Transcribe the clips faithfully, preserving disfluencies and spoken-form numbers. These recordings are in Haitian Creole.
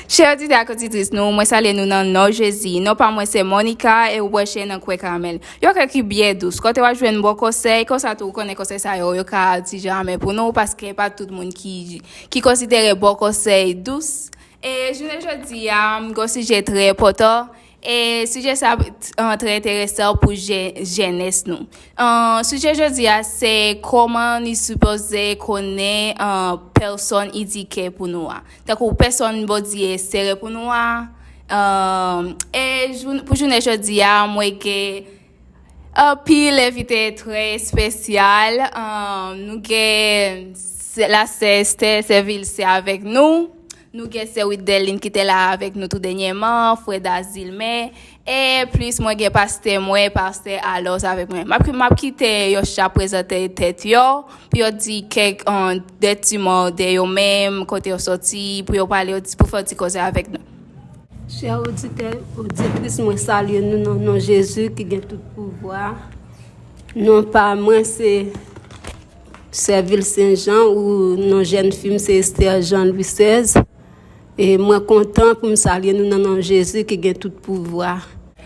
Chè oditè ak oditris nou, mwen salye nou nan non Jezi. Non pa mwen se Monica e ou branche nan Kwen Karamèl. Yon kwen ki byen dous, kote w ap jwenn bon konsèy, konsa tou ou konnen konsèy sa yo, yo ka ti jan amè pou nou, paske pa tout moun ki, ki konsidere bon konsèy dous. E jounen jodi a, m gen yon sijè trè enpòtan. E sijè sa, an, trè enteresan pou jè-, jènès nou. An, sijè jodi a, se kòman nou sipoze konnen, an, pèsòn i di kè pou nou a. Tankou pèsòn Bondye sere pou nou a. An, e jou-, pou jounen jodi a, mwen gen anpil envite trè espesyal. An, nou gen sè, la sè Esther Servil se avèk nou. Nou gen sè Widelin ki te la avèk nou tou dènyèman, frè Dazilmen. E plis mwen gen pastè mwen, pastè Alòs avèk mwen. M ap, m ap kite yo chak prezante tèt yo, pou yo di kèk, an, de ti mo de yo menm, kote yo soti, pou yo pale, pou fè yon ti koze avèk nou. Chè oditè, oditris, mwen salye nou nan non Jezi ki gen tout pouvwa. Non pa mwen se Servil Sen Jan ou non jèn fi m se Esther Jean Louis sèz. E mwen kontan pou m salye nou nan non Jezi ki gen tout pouvwa.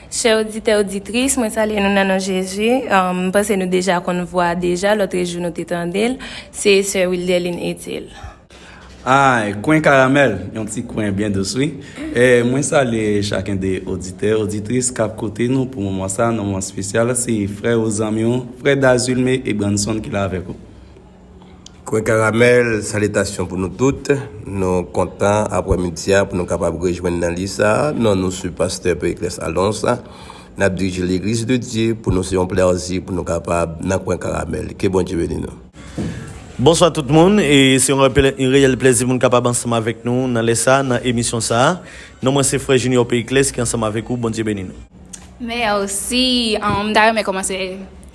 Chè oditè, oditris, mwen salye nou nan non Jezi. An, m panse nou deja konn vwa a deja, lòt jou nou te tande l. Se sè Wilderline Ethel. Ay, Kwen Karamèl, yon ti kwen byen dous, wi. E mwen salye chaken de oditè, oditris k ap koute nou pou moman sa, nan moman espesyal. Se frè ou, zanmi w, frè Dazilme Ebranson ki la avèk ou. Kwen Karamèl, salitasyon pou nou tout. Nou kontan aprèmidi a pou nou kapab rejwenn nan li sa. Non nou se pastè Periclès Alonsa. N ap dirije Legliz de Dye pou nou se yon plèzi pou nou kapab nan Kwen Karamèl. Ke Bondye beni nou. Bonswa tout moun, e se yon reyèl, yon reyèl plèzi pou n kapab ansanm avèk nou nan lè sa, nan emisyon sa. Non mwen se frè Junior Periclès ki ansanm avèk ou, Bondye beni nou. Mèsi. An, m ta renmen kòmanse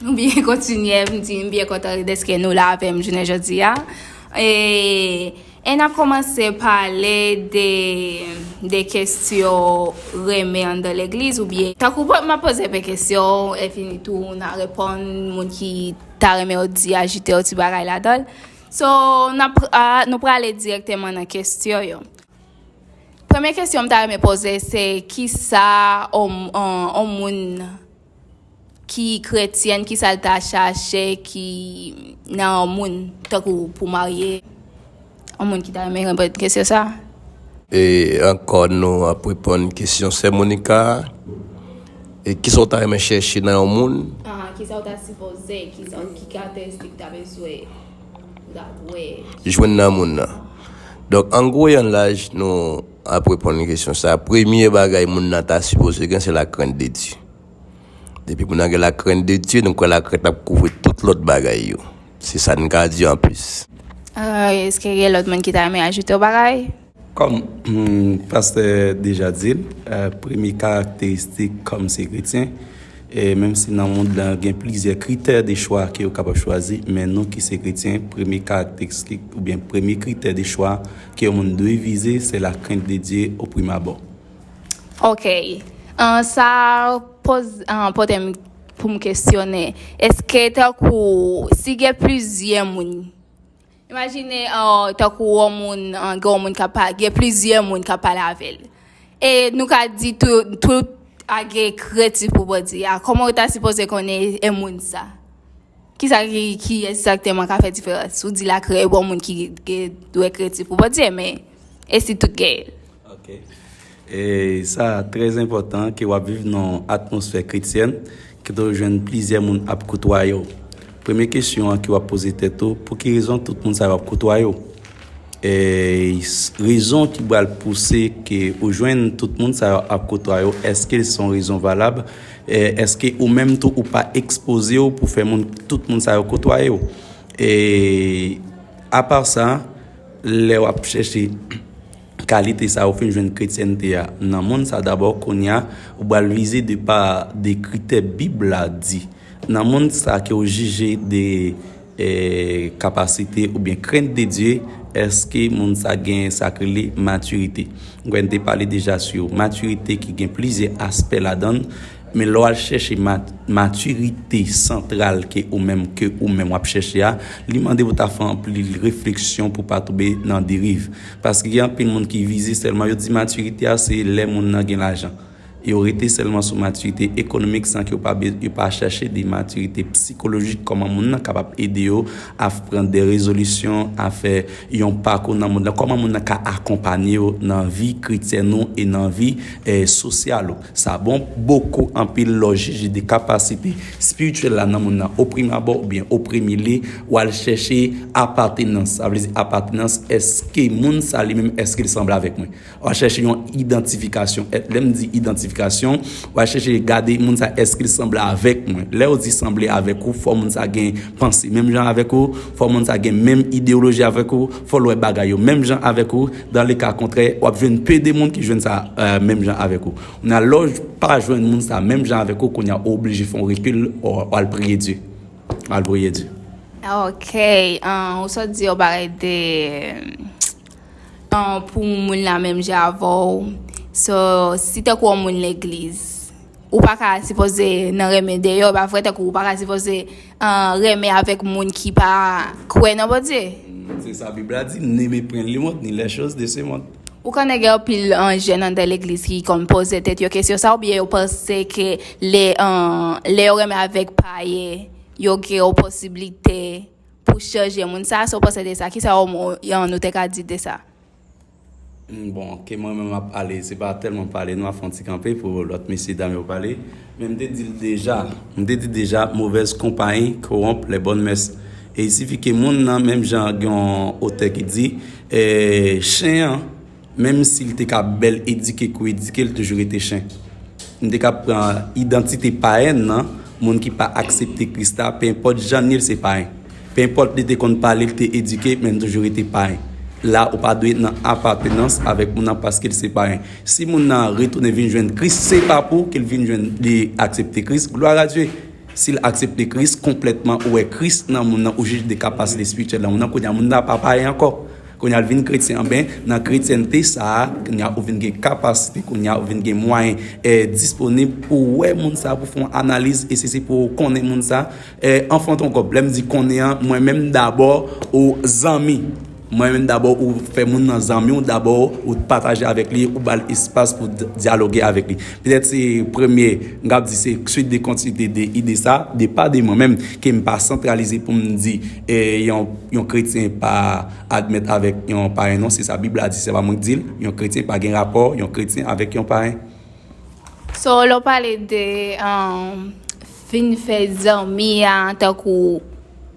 oubyen kontinye, m di m byen kontan dèske nou la avè m jounen jodi a. E, e n ap kòmanse pale de, de kesyon renmen anndan legliz oubyen, tankou m ap poze yon kesyon, epi tou n a reponn moun ki ta renmen yo di, ajoute yon ti bagay ladan l. So, n ap, a, nou prale dirèkteman nan kesyon yo. Premye kesyon m ta renmen poze se, kisa on, on, on moun ki kretyèn, kisa l ta chache ki nan yon moun, tankou pou marye? On moun ki ta renmen reponn kesyon sa? E ankò nou ap reponn kesyon sè Monica. E kisa w ta renmen chèche nan yon moun? Aha, kisa w ta sipoze, kisa, ki karakteristik w ta bezwen, w ta dwe jwenn nan moun nan? Donk, an gwo e an laj, nou ap reponn kesyon sa. Premye bagay moun nan ta sipoze gen, se lakrent de Dye. Depi moun nan gen lakrent de Dye, nou kwè lakrent ap kouvri tout lòt bagay yo. Se sa n ka di anplis. Ah, èske gen lòt moun ki ta renmen ajoute yon bagay? Kòm, hmm, pastè deja di l, eh, premye karakteristik kòm se kretyen, e menm si nan mond lan gen plizyè kritè de chwa ke yo kapab chwazi, men nou ki se kretyen, premye karakteristik oubyen premye kritè de chwa ke yon moun dwe vize, se lakrent de Dye o prim abò. Ok. An, sa poz-, an, pote m pou m kesyone. Èske tankou, si gen plizyè moun, imajine, an, tankou yon moun, an, gen yon moun k ap pa-, gen plizyè moun k ap pale avè l. E nou ka di tou, tout a gen krentif pou Bondye a. Kòman w ta sipoze konnen e moun sa? Kisa ki, ki egzakteman ka fè diferans? Ou di lakrè, bon, moun ki gen dwe krentif pou Bondye, men e si tout gen? Ok. E sa trè enpòtan ke w ap viv nan yon atmosfè kretyèn, kote w jwenn plizyè moun ap kotwaye w. Premye kesyon an ke w ap poze tèt ou, pou ki rezon tout moun sa yo ap kotwaye w? E s-, rezon ki pral pouse ke ou jwenn tout moun sa yo ap kotwaye w, èske se yon rezon valab? E èske ou menm tou ou pa ekspoze w pou fè moun, tout moun sa yo kotwaye w? E apa sa, lè w ap chèche kalite sa ou fin jwenn kretyènte a nan moun sa dabò, kounye a ou pral vize de pa de kritè Bib la di. Nan moun sa ke w jije de, eh, kapasite oubyen krent de Dye, èske moun sa gen sa k rele matirite? Mwen te pale deja sou matirite ki gen plizyè aspè ladan l. Men lè w al chèche ma-, matirite santral ke ou menm, ke ou menm w ap chèche a, li mande pou w ta fè anpil refleksyon pou w pa tonbe nan deriv. Paske gen anpil moun ki vize sèlman, yo di matirite a se lè moun nan gen lajan. Yo rete sèlman sou matirite ekonomik san ke yo pa be-, yo pa chèche de matirite sikolojik, kòman moun nan kapab ede yo a pran de rezolisyon, a fè yon pakou nan mond lan, kòman moun nan ka akonpanye yo nan vi kretyèn ou e nan vi, eh, sosyal ou. Sa bon, bokou anpil lè w jije de kapasite espirityèl la nan moun nan, o prime abò oubyen o premye lye, w al chèche apatenans. Sa vle di apatenans, èske moun sa li menm, èske l sanble avèk mwen? W a chèche yon idantifikasyon. Lè m di idantifikasyon, w a chèche gade moun sa èske l sanble avèk mwen. Lè yo di sanble avèk ou, fò moun sa gen panse menm jan avèk ou, fò moun sa gen menm ideyoloji avèk ou, fò l wè bagay yo menm jan avèk ou. Dan le ka kontrè, w ap jwenn pe de moun ki jwenn sa, eh, menm jan avèk ou. Nan lè w pa jwenn moun sa menm jan avèk ou, kounye a w oblije fè yon rekil, w, w al priye Dye. W al priye Dye. Ok, ah, ou sot di yon bagay de, ah, pou moun la menm jan avè w. So, si tankou yon moun legliz, ou pa ka sipoze nan renmen deyò, pa vre, tankou ou pa ka sipoze, ah, renmen avèk moun ki pa kwè nan Bondye. Se sa Bib la di, n'aimez point le monde, ni les choses de ce monde. Ou konnen gen anpil, ah, jèn anndan legliz ki konn poze tèt yo kesyon sa, oubyen yo panse ke lè, ah, lè yo renmen avèk payen, yo gen yon posiblite pou chanje moun sa. Sa w panse de sa? Kisa w, yon, nou te ka di de sa? Mm, bon, ke mwen menm ap pale, se pa tèlman pale, nou ap fè yon ti kanpe pou lòt mesye dam yo pale. Men m te di l deja, m te di deja, mauvaise compagnie corrompt les bonnes mœurs. E il suffit ke moun nan, menm jan gen yon otè ki di, eh, chen an, menm si l te ka bèl edike kou edike, l toujou rete chen. M te ka pran idantite payen nan, moun ki pa aksepte Kris la, pe enpòt jan l ye, l se payen. Pe enpòt li te konn pale, l te edike, men l toujou rete payen. La, ou pa dwe nan apatenans avèk moun nan paske l se payen. Si moun nan retounen vin jwenn Kris, se pa pou ke l vin jwenn, li aksepte Kris, gloire à Dieu. Si l aksepte Kris konplètman, ou wè Kris nan moun nan, ou jije de kapasite espirityèl nan moun nan, kounye a moun nan pa payen ankò. Kounye a l vin kretyen, anben, nan kretyènte sa a, kounye a ou vin gen kapasite, kounye a ou vin gen mwayen, eh, disponib pou w wè moun sa a, pou fè yon analiz, e se, se pou w konnen moun sa a. Eh, anfan ton kòb, lè m di konnen an, mwen menm dabò, ou zanmi. Mwen menm dabò, ou fè moun nan zanmi w, dabò, ou pataje avèk li, ou ba l espas pou d-, dyaloge avèk li. Petèt se premye, m kab di se suite de kontinite de ide sa, de pa de mwen menm, ke m pa santralize pou m di, eh, yon, yon kretyen pa admèt avèk yon payen non, se sa Bib la di, se pa mwen k di l, yon kretyen pa gen rapò, yon kretyen avèk yon payen. So, lè w pale de, um, fin fè zanmi a, tankou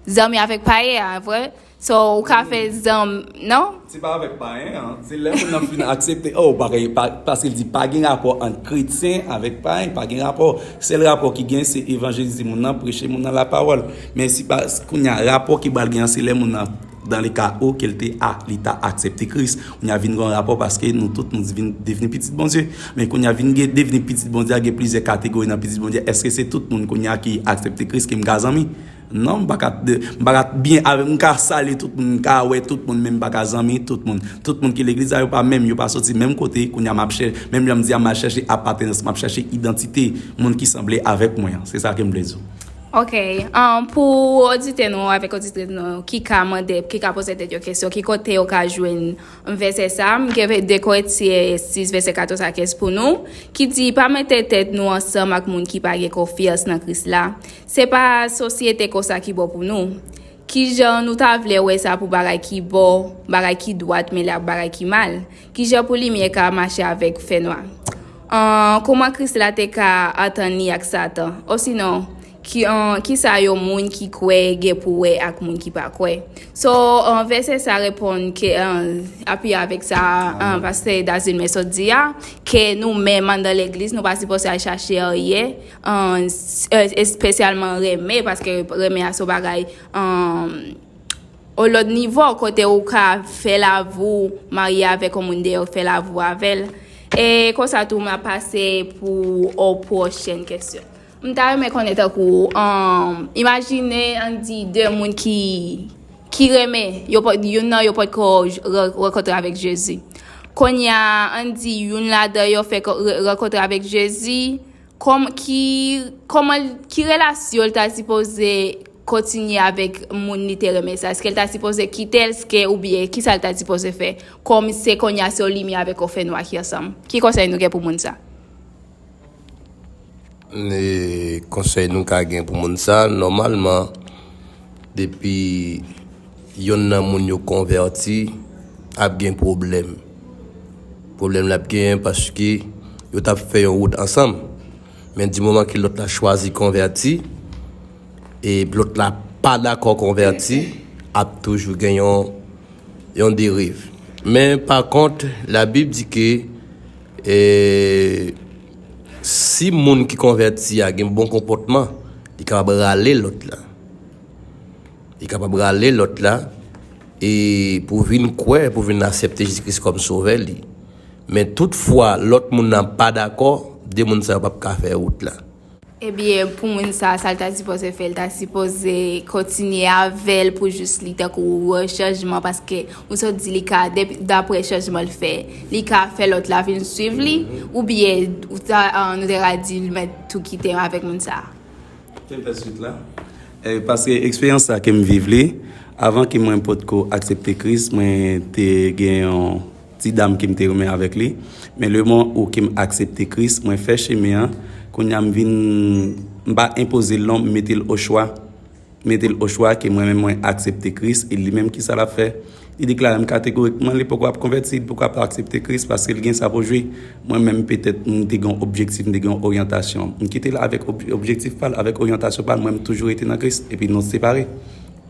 zanmi avèk payen a, vre? So, ou ka fè zanm, non? Se pa avèk payen an, se lè moun nan fin aksepte, oh, pa, pa, paske l di pa gen rapò ant kretyen avèk payen, pa gen rapò. Sèl rapò ki gen, se evanjelize moun nan, preche moun nan lapawòl. Men si pa, kounye a, rapò ki pral gen an, se lè moun nan, dans le cas où ke l te a, li ta aksepte Kris. Kounye a vin gen yon rapò paske nou tout nou vin devni pitit Bondye. Men kounye a vin gen, devni pitit Bondye a, gen plizyè kategori nan pitit Bondye. Èske se tout moun kounye a ki aksepte Kris ke m ka zanmi? Non, m pa ka, m pa ka byen avè, m ka salye tout moun, m ka wè tout moun, men m pa ka zanmi tout moun. Tout moun ki legliz la, yo pa menm, yo pa soti menm kote. Kounye a m ap chè-, menm jan m di a, m al chèche apatenans, m ap chèche idantite moun ki sanble avèk mwen an. Se sa ke m vle di w. Ok. Um, pou oditè nou avèk oditris nou ki ka mande, ki ka poze tèt yo kesyon, ki kote yo ka jwenn vèsè sa a? M gen de Korentyen sis, vèsè katòz a kenz pou nou, ki di, pa mete tèt nou ansanm ak moun ki pa gen konfyans nan Kris la. Se pa sosyete konsa ki bon pou nou. Kijan nou ta vle wè sa pou bagay ki bon, bagay ki dwat, men la bagay ki mal? Kijan pou limyè ka mache avèk fènwa? An, kòman Kris la te ka antann li ak Satan? Osinon, ki, an, kisa yon moun ki kwè gen pou wè ak moun ki pa kwè? So, an, vèsè sa reponn ke, an, apiye avèk sa, an, pastè Dazilmen sot di a, ke nou menm anndan legliz, nou pa sipoze al chache anyen, an, s-, e, espesyalman renmen, paske renmen a se yon bagay, an, yon lòt nivo, kote ou ka fè lavi w, marye avèk yon moun deyò, fè lavi w avè l. E konsa tou, m ap pase pou yon pwochèn kesyon. M ta renmen konnen tankou, um, imajine, ann di, de moun ki, ki renmen, yo pa, youn nan yo potko re-, rankontre avèk Jezi. Kounye a, ann di, youn ladan yo fèk re-, rankontre avèk Jezi, Kòm ki, kòman, ki relasyon l ta sipoze kontinye avèk moun li te renmen sa? Èske l ta sipoze kite l, èske, oubyen kisa l ta sipoze fè? Kòm se kounye a se yon limyè avèk yon fènwa ki ansanm. Ki konsèy nou gen pou moun sa? E konsèy nou ka gen pou moun sa, nòmalman, depi yonn nan moun yo konvèti, ap gen pwoblèm. Pwoblèm l ap genyen paske yo t ap fè yon wout ansanm. Men di moman ke lòt la chwazi konvèti, e lòt la pa dakò konvèti, ap toujou gen yon, yon deriv. Men pa kont, Labib di ke e, si moun ki konvèti a gen bon konpòtman, li kapab rale lòt la. Li kapab rale lòt la e pou vin kwè, pou vin aksepte Jezi Kris kòm sovè li. Men toutfwa, lòt moun nan pa dakò, de moun sa yo p ap ka fè wout la. Ebyen, pou moun sa, sa l ta sipoze fè, l ta sipoze kontinye avè l pou jis li tankou wè chanjman, paske ou sot di li ka, depi, daprè chanjman l fè, li ka fè lòt la vin swiv li, oubyen ou ta, ah, nou te ka di l mèt tou kite avèk moun sa. Ke l fè swit la. Eh, paske eksperyans sa ke m viv li, avan ke mwen potko aksepte Kris, mwen te gen yon ti dam ke m te renmen avèk li. Men lemoman ou ke m aksepte Kris, mwen fè chemen an. Kounye a m vin, m pa enpoze l non, m mete l o chwa. M mete l o chwa ke mwen menm mwen aksepte Kris e li menm kisa l ap fè. Li deklare m kategorikman li poko ap konvèti, li poko ap aksepte Kris paske li gen sa pou jwe. Mwen menm petèt m te gen yon objektif, m te gen yon oryantasyon. M kite l avèk ob- objektif pa l, avèk oryantasyon pa l, mwen m toujou rete nan Kris epi nou separe.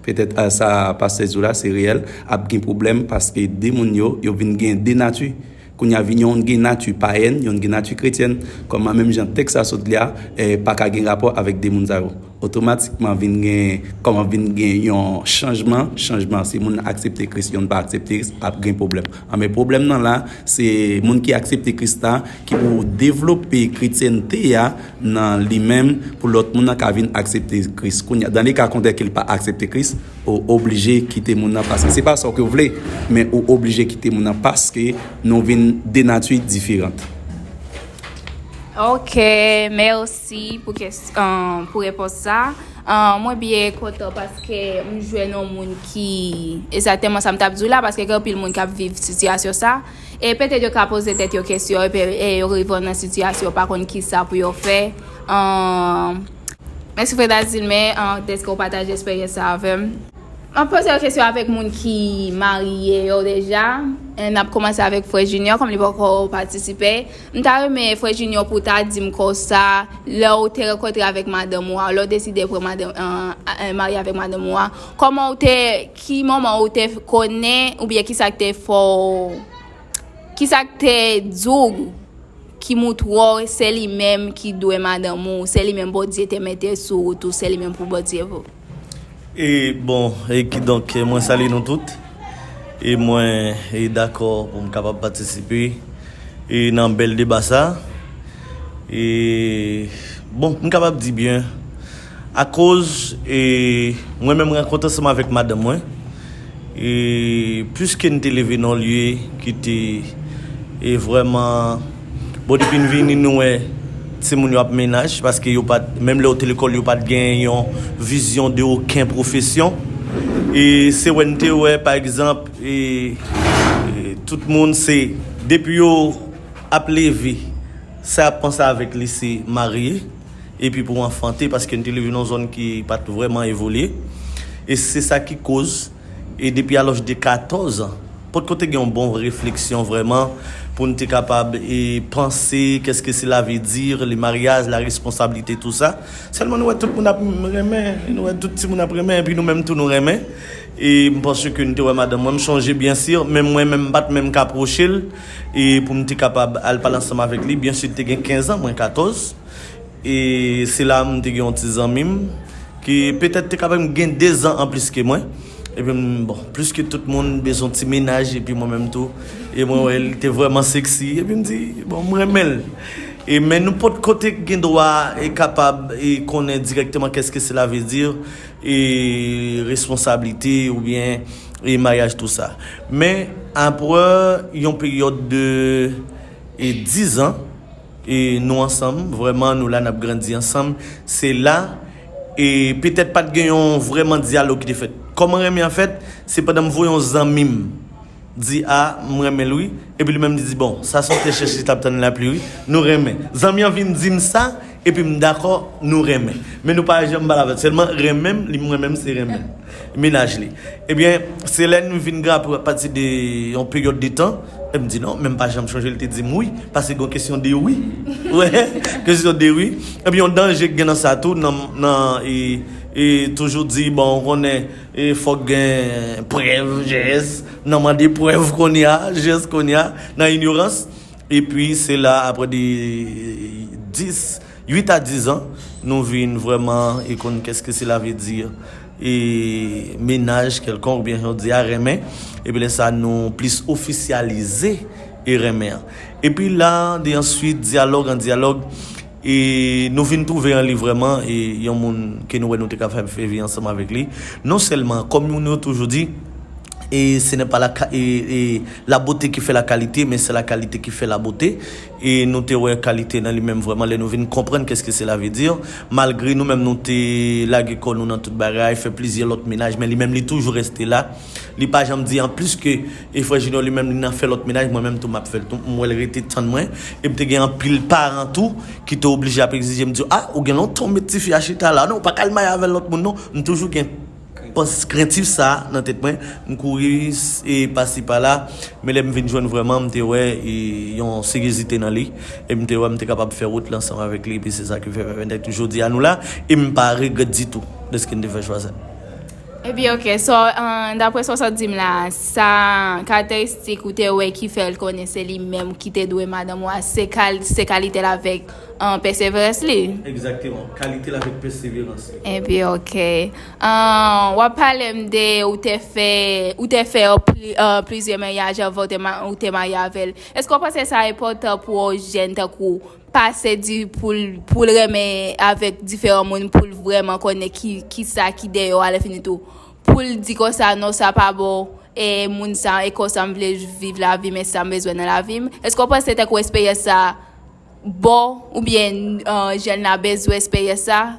Petèt a sa pastè di w la se reyèl, ap gen pwoblèm paske de moun yo, yo vin gen de nati. Kounye a vin yonn gen nati payèn, yonn gen nati kretyèn. Kòman menm jan tèks sa sot li a, eh, pa ka gen rapò avèk de moun sa yo. Otomatikman vin gen, kòman vin gen yon chanjman, chanjman se moun aksepte Kris, yonn pa aksepte Kris, ap gen pwoblèm. Anben pwoblèm nan la, se moun ki aksepte Kris la, ki pou devlope kretyènte a nan li menm pou lòt moun nan ka vin aksepte Kris. Kounye a, dans le cas contraire ke l pa aksepte Kris, ou oblije kite moun nan paske se pa sa w ke w vle, men ou oblije kite moun nan paske nou vin de nati diferan. Ok, mèsi pou kèsyon, pou repons sa. Ah, mwen byen kontan paske m jwenn yon moun ki egzakteman sa m t ap di w la, paske gen anpil moun k ap viv sitiyasyon sa. E petèt yo ka poze tèt yo kesyon, epi e yo rive nan sitiyasyon yo pa konn kisa pou yo fè. Ah, mèsi Freda Zilme, ah, dèske w pataje eksperyans sa avè m. M ap poze yon kesyon avèk moun ki marye yo deja. E n ap kòmanse avèk Frè Junior, kòm li poko patisipe. M ta renmen Frè Junior pou w ta di m konsa, lè w te rankontre avèk madanm ou a, lè w deside pran madanm, eh, eh, marye avèk madanm ou a, kòman w te, ki moman w te konnen, oubyen kisa k te fè w, kisa k te di w, ki moutre w se li menm ki dwe madanm ou, se li menm Bondye te mete sou wout ou, se li menm pou Bondye vre. E bon, e kidonk, mwen salye nou tout. E mwen e dakò pou m kapab patisipe e nan bèl deba sa. E bon, m kapab di byen, akoz e mwen menm rankontre ansanm avèk madanm mwen. E pliske n te leve nan lye ki te e vrèman, bon, depi n vini, nou wè timoun yo ap mennaj, paske yo pa t, menm lè yo te lekòl, yo pa t gen yon vizyon de okenn pwofesyon. E se wè n te wè, pa egzanp, e, e tout moun se, depi yo ap leve, sa y ap panse avèk li se marye, epi pou anfante, paske n te leve nan yon zòn ki pa t vrèman evolye. E se sa ki koz, e depi a laj de katòz an, potko te gen yon bon refleksyon vrèman pou n te kapab e panse qu'est-ce que cela veut dire, le mariage, la responsabilité, tout ça. Sèlman nou wè tout moun ap renmen, nou wè tout timoun ap renmen, epi nou menm tou nou renmen. E m panse ke n te wè madanm mwen, m sonje byen si, men mwen menm m pa t menm ka pwoche l, e pou m te kapab al pale ansanm avèk li, byen si l te gen kenz an, mwen katòz. E se la m te gen yon ti zanmi m ki petèt te kapab gen de zan anplis ke mwen. Epi m, bon, pliske tout moun bezwen ti mennaj, epi mwen menm tou. E mwen wè li te vrèman sexy. Epi m di, bon, m renmen l. E men nou potko te gen dwa e kapab e konnen dirèkteman qu'est-ce que cela veut dire e responsablite oubyen e maryaj tou sa. Men apre yon peryòd de e diz an, E nou ansanm, vrèman, nou la, n ap grandi ansanm. Se la, e petèt pa t gen yon vrèman dyalòg ki te fèt. Kòman renmen an fèt? Se pandan m voye yon zanmi m di, "A, m renmen l wi." Epi li menm li di, "Bon, sa se yon tè chèch li t ap tann lapli wi. Nou renmen." Zanmi an vin di m sa, epi m dakò, nou renmen. Men nou pa janm pale avè l. Sèlman renmen m, li m renmen m, se renmen l. Mennaj li. Ebyen, se lè nou vin grape apati de yon peryòd de tan, e m di non, men m pa janm chonje l te di m wi, paske gen yon kesyon de wi. Wè, kesyon de wi. Epi yon danje k gen nan sa tou, nan, nan, e, e toujou di, bon, ou konnen, e fòk gen prèv, jès, nan mande prèv kounye a, jès kounye a, nan inyorans. Epi se la, apre de dis, uit a diz an, nou vin vrèman e konn kèske sela vle di e mennaj kèlkonk, oubyen jan w di a, renmen. Epi lè sa, nou plis ofisyalize e renmen an. Epi la, de answit, dyalòg an dyalòg, e nou vin twouve an li vrèman e yon moun ke nou wè nou te ka fè, fè vi ansanm avèk li. Non sèlman, kòm nou toujou di, e ce n'est pas la, ka- e, e la beauté qui fait la qualité, mais c'est la qualité qui fait la beauté. E nou te wè kalite nan li menm vrèman lè nou vin konprann kèske sela vle di. Malgre nou menm nou te lage kò nou nan tout bagay, fè plizyè lòt mennaj, men li menm li toujou reste la. Li pa janm di anplis ke e frè Junior li menm li nan fè lòt mennaj, mwen menm tou m ap fè l tou. M wè l rete tann mwen. E m te gen anpil paran tou ki te oblije ap egzije m di, "A, ou gen lontan w met tifi a chita la. Non, ou pa ka al marye avè l lòt moun non." M toujou gen pans krentif sa nan tèt mwen. M kouri s- e pasi pala. Men lè m vin jwenn vrèman, m te wè e yon seryezite nan li. E m te wè m te kapab fè wout la ansanm avèk li. Epi se sa ki fè, fè, fè, fè jodi a nou la. E m pa regrèt ditou dèske n te fè chwa sa. Epi, ok, so, euh, daprè sa w sot di m la, sa karakteristik ou te wè ki fè l konnen se li menm ki te dwe madanm ou a, se kal-, se kalite l avèk, euh, pèseverans li. Egzakteman, kalite l avèk pèseverans li. Epi, ok. Euh, w ap pale m de ou te fè, ou te fè, euh, pli-, euh, plizyè maryaj anvan ou te ma-, ou te marye avè l. Èske w panse sa enpòtan pou yon jèn tankou pase di pou l, pou l renmen avèk diferan moun, pou l vrèman konnen ki, ki sa ki dèyè w alèfini tou? Pou l di konsa, "Non, sa pa bon, e moun sa, e konsa m vle viv lavi m, e sa m bezwen nan lavi m." Èske w panse tankou eksperyans sa bon, oubyen, euh, jèn la bezwen eksperyans sa?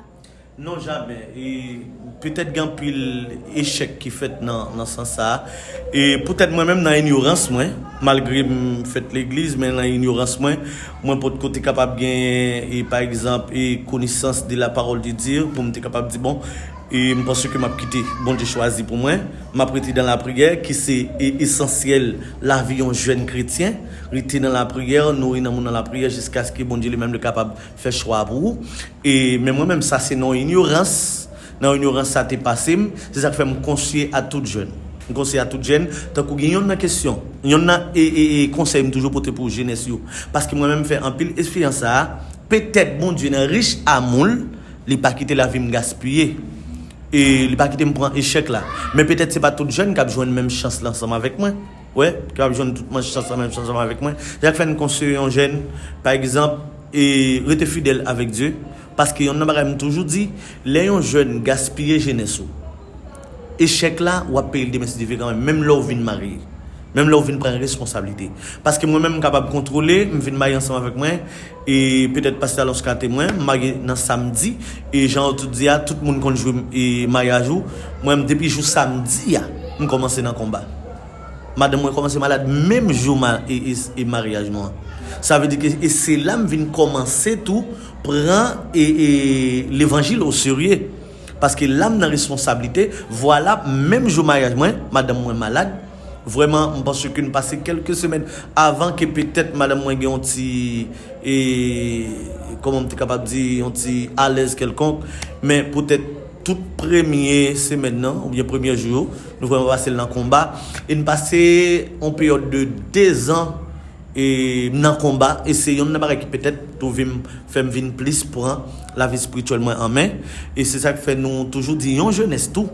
Non, jamè. E petèt gen anpil echèk ki fèt nan, nan sans sa a. E poutèt mwen menm, nan inyorans mwen, malgre m fèt legliz, men nan inyorans mwen, mwen potko te kapab gen, e, pa egzanp, e, konesans de la parole de Dieu pou m te kapab di, bon, e, m panse ke m ap kite Bondye chwazi pou mwen, m ap rete nan lapriyè, ki se, e, esansyèl lavi yon jèn kretyen, rete nan lapriyè, nouri nanm ou nan lapriyè jiskaske Bondye li menm li kapab fè chwa pou ou. E, men mwen menm, sa se nan inyorans. Nan inyorans sa te pase m. Se sa k fè m konseye a tout jèn. M konseye a tout jèn, tankou gen yonn nan kesyon, yonn nan, e, e, e, konsèy m toujou pote pou jenès yo. Paske mwen menm m fè anpil eksperyans sa a. Petèt Bondye nan rich amou l, li pa kite lavi m gaspiye. E li pa kite m pran echèk la. Men petèt se pa tout jèn k ap jwenn menm chans la ansanm avèk mwen. Wè, ki ap jwenn tout mwen chans la menm chans ansanm avèk mwen. Se sa k fè n konseye yon jèn, pa egzanp, e rete fidèl avèk Dye. Paske yonn nan bagay m toujou di, lè yon jèn gaspiye jenès ou, echèk la, w ap peye l demen si Dye vle kanmenm, menm lè w vin marye. Menm lè w vin pran responsablite. Paske mwen menm, m kapab kontwole, m vin marye ansanm avèk mwen, e petèt pastè Alonska te mwen, m marye nan samdi, e jan yo tout di a, tout moun konn jwe, e, maryaj ou. Mwen, depi jou samdi a, m kòmanse nan konba. Madanm mwen kòmanse malad menm jou ma-, e, e, e maryaj nou an. Sa vle di ke e se la m vin kòmanse tou pran e, e levanjil o serye. Paske la m nan responsablite, vwala, menm jou maryaj mwen, madanm mwen malad. Vrèman, m panse ke n pase kèlke semèn avan ke petèt madanm mwen gen yon ti, e, kòman m te kapab di, yon ti alèz kèlkonk. Men poutèt tout premye semèn nan, oubyen premye jou yo, nou vrèman pase l nan konba. E n pase yon peryòd de dezan, e, nan konba. E se yonn nan bagay ki petèt twouve m, fè m vin plis pran lavi espirityèl mwen an men. E se sa k fè nou toujou di yon jenès tou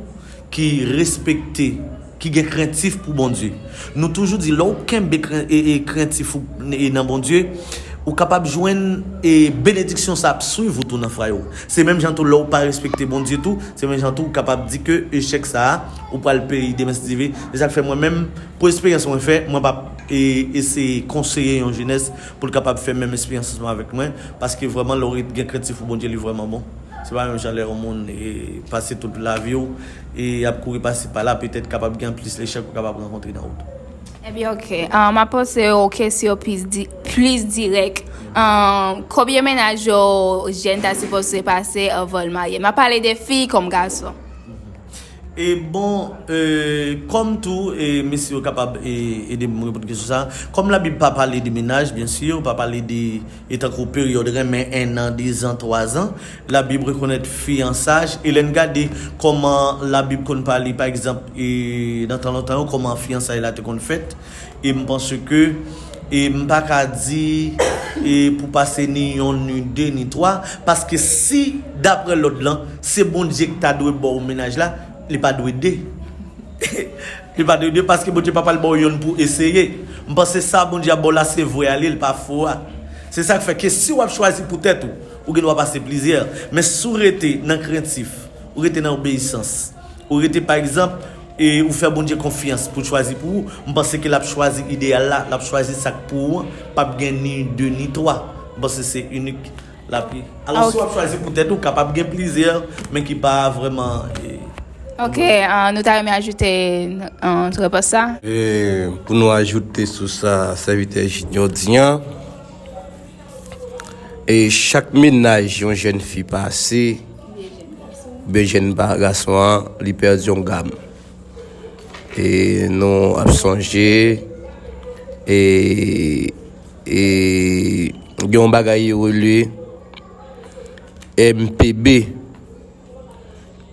ki respekte, ki gen krentif pou Bondye. Nou toujou di, lè w kenbe kren-, e, e, krentif ou, e, nan Bondye, ou kapab jwenn, e, benediksyon sa ap swiv ou tou nan fwaye w. Se menm jan tou, lè w pa respekte Bondye tou, se menm jan tou, ou kapab di ke echèk sa a, ou pral peye demen si Dye vle. Se sa k fè mwen menm, pou eksperyans mwen fè, mwen p ap E eseye konseye yon jenès pou l kapab fè menm esperyans ansanm avèk mwen, paske vrèman lè w gen krentif pou Bondye, li vrèman bon. Se pa menm jan lè yon moun e pase tout lavi w e ap kouri pase pa la, petèt kapab gen plis lechèk ou kapab rankontre nan wout ou. Ebyen, oke. Ah, m ap poze yon kesyon plis di, plis dirèk. Ah, konbyen mennaj yon jèn ta sipoze pase anvan l marye? M ap pale de fi kòm gason. E bon, e, kòm tou, e, mesye yo kapab, e, ede m reponn kesyon sa a. Kòm Labib pa pale de mennaj, byen si, pa pale de, e tankou peryòd renmen, en an, dezan, twazan, Labib rekonèt fiyansaj. E lè n gade kòman Labib konn pale, pa egzanp, e, nan tan lontan yo, kòman fiyansaj la te konn fèt, e m panse ke, e m pa ka di, e pou pase ni yonn, ni de, ni twa, paske si, daprè lòd lan, se Bondye ki ta dwe ba w mennaj la, li pa dwe de. Li pa dwe de, paske Bondye pa pral ba w yonn pou eseye. M panse sa Bondye ap ba w la, se vre a li ye, li pa fo a. Se sa k fè ke si w ap chwazi pou tèt ou, ou gen dwa pase plizyè. Men si w rete nan krentif, ou rete nan obeyisans, ou rete, pa egzanp, e ou fè Bondye konfyans pou chwazi pou ou, m panse ke l ap chwazi ideyal la, l ap chwazi sa k pou ou an, p ap gen ni de ni twa. M panse se inik l ap ye. Alò, si w ap chwazi pou tèt ou, kapab gen plizyè, men ki pa vrèman, e, Ok, ah, nou ta renmen ajoute, ah, sou repons sa? E pou nou ajoute sou sa sèvitè Junior di an, e chak mennaj yon jèn fi pase, oubyen jèn pa gason an, li pèdi yon gam. E nou ap sonje, e, e gen yon bagay yo rele M P B.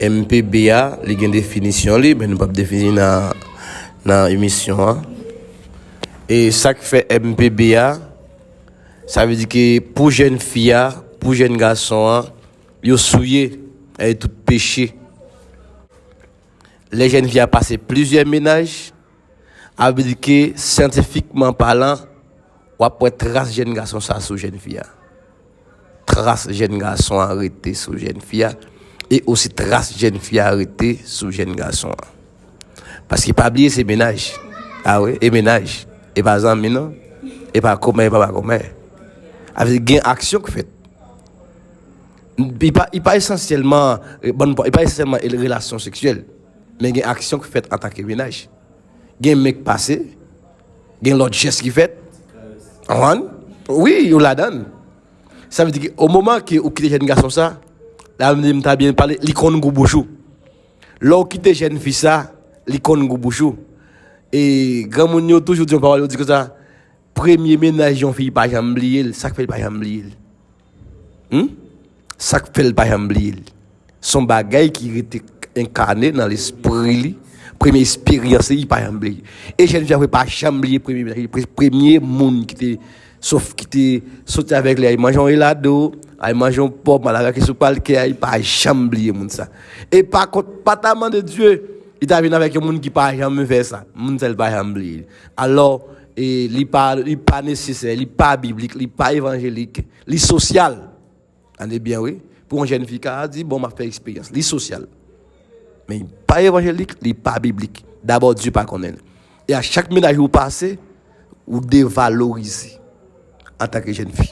M P B a, li gen definisyon li, men nou p ap defini nan, nan emisyon an. E sa k fè M P B a, sa vle di ke pou jèn fi a, pou jèn gason an, yo souye avèk tout peche. Lè jèn fi a pase plizyè mennaj, sa vle di ke, syantifikman palan, w ap wè tras jèn gason sa sou jèn fi a. Tras jèn gason an rete sou jèn fi a, e osi tras jèn fi a rete sou jèn gason an. Paske pa bliye se mennaj. A wi, e mennaj. E pa zanmi non. E pa kòmè, e pa pa kòmè. Avèk gen aksyon k fèt. Li pa, li pa esansyèlman, eh, bon, li pa esansyèlman relasyon seksyèl. Men gen aksyon k fèt antanke mennaj. Gen men k pase, gen lòt jès ki fèt. Konprann? Wi, yo ladan l. Sa vle di ke o moman ke ou kite jèn gason sa, la m ta byen pale, li konn gou bouch ou. Lè w kite jèn fi sa, li konn gou bouch ou. E granmoun yo toujou di yon pawòl, yo di konsa, premye mennaj yon fi pa janm bliye l, sa k fè l pa janm bliye l. Hmm? Sa k fè l pa janm bliye l. Se yon bagay ki rete enkane nan lespri li. Premye esperyans li, li pa janm bliye. E jèn fi a vre pa janm bliye premye mennaj li, pre-, premye moun ki te, sof ki te soti avèk li, al manje yon elado, al manje yon pòm, al avèk li sou palkè a, li pa janm bliye moun sa. E pa kont, pa ta mande Dye, li ta vin avèk yon moun ki pa janm fè sa. Moun sa, li pa janm bliye. Alò, e li pa, li pa nesesè, li pa biblik, li pa evanjelik, li sosyal. Tande byen, wi. Pou yon jèn fi ka di, bon, m ap fè eksperyans. Li sosyal. Men li pa evanjelik, li pa biblik. Dabò, Dye pa konnen l. E a chak mennaj ou pase, ou devalorize antanke jèn fi.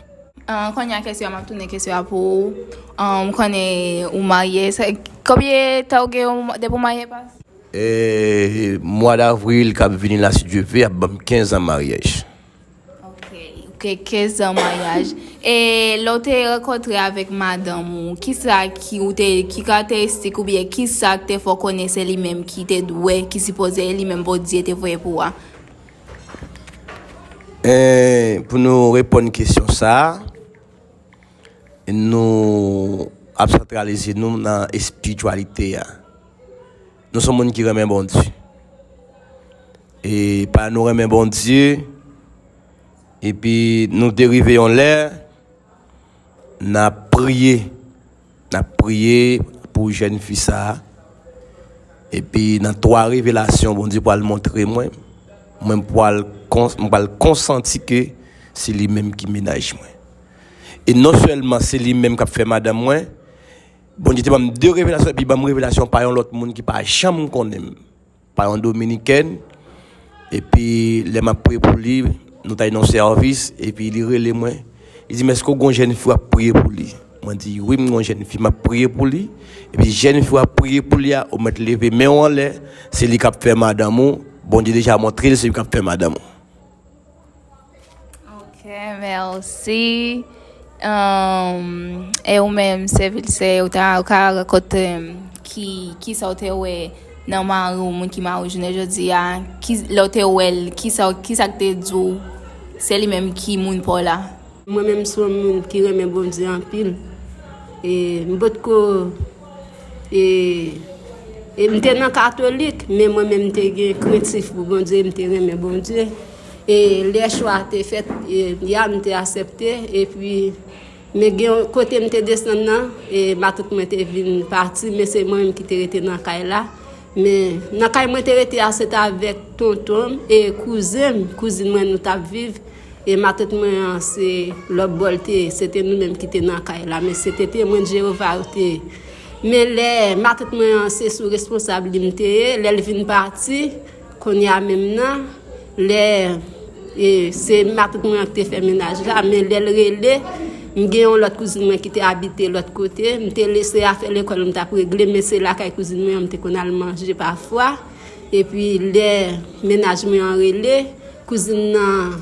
Ah, kounye a kesyon an, m ap tounen kesyon an pou ou. Ah, m konnen ou marye. Se, konbyen tan ou gen depi w marye, pas? E, mwa davril k ap vini la, si Dye vle, ap ban m kenz an maryaj. Ok, ok, kenz an maryaj. E lè w te rankontre avèk madanm ou, kisa ki ou te, ki karakteristik oubyen kisa k te fè w konnen se li menm ki te dwe, ki sipoze, e li menm Bondye te voye pou ou a? E, pou nou reponn kesyon sa a, nou ap santralize nou nan espirityalite a. Nou se yon moun ki renmen Bondye. E pa nou renmen Bondye, epi nou te rive yon lè, n ap priye. N ap priye pou jèn fi sa a. Epi nan twa revelasyon Bondye pral montre mwen, mwen pral kon-, mwen pral konsanti ke se li menm ki mennaj mwen. E non sèlman se li menm k ap fè madanm mwen, Bondye te ban m de revelasyon, epi ban m revelasyon pa yon lòt moun ki pa janm konnen m, pa yon dominikèn, Epi lè m ap priye pou li, nou t al nan yon sèvis, epi li rele mwen. Li di m, "Èske w gen yon jèn fi w ap priye pou li?" Mwen di, "Wi, m gen yon jèn fi m ap priye pou li." Epi jèn fi w ap priye pou li a, ou mèt leve men w anlè, se li k ap fè madanm ou. Bondye deja montre l se li k ap fè madanm ou. Ok, mèsi. Um, e ou menm, Sè Vilsen, ou ta ou ka rakonte m ki, ki sa ou te wè nan mari w, moun ki mari w jounen jodi a, ki, lè w te wè l, ki sa, ki sa k te di w, se li menm ki moun pa w la? Mwen menm se yon moun ki renmen Bondye anpil. E m potko e, e m te nan katolik, men mwen menm m te gen krentif pou Bondye, m te renmen Bondye. E lè chwa te fèt, e, ya m te aksepte, epi men gen yon kote m te desann nan, e matant mwen te vin pati, men se mwen menm ki te rete nan kay la. Men nan kay mwen te rete a, se t avèk tonton m e kouzen m, kouzin mwen nou t ap viv. E matant mwen an, se lòt bò l te ye, se te nou menm ki te nan kay la, men se te Temwen de Jewova yo te ye. Men lè matant mwen an, se sou responsab li m te ye, lè l vin pati, kounye a menm nan, lè e, se matant mwen an ki te fè mennaj la, men lè l rele, m gen yon lòt kouzin mwen ki te abite lòt kote, m te lese afè lekòl m t ap regle, men se lakay kouzin mwen an m te konn al manje pafwa. Epi lè mennaj mwen an rele, kouzin nan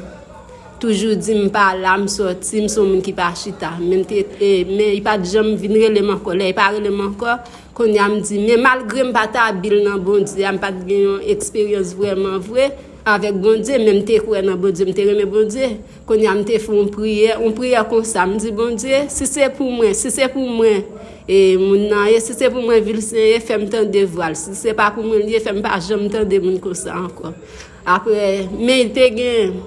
toujou di m pa la, m sòti, m se yon moun ki pa chita. Men m te, e, men li pa t janm vin rele m ankò. Lè li pa rele m ankò, kounye a m di, men malgre m pa t abil nan Bondye a, m pa t gen yon eksperyans vrèman vre avèk Bondye, men m te kwè nan Bondye, m te renmen Bondye. Kounye a m te fè yon priyè, yon priyè konsa, m di, Bondye, si se pou mwen, si se pou mwen, e, moun nan ye, si se pou mwen, Vilsen ye, fè m tande vwa l. Si se pa pou mwen l ye, fè m pa janm tande moun konsa ankò. Apre, men te gen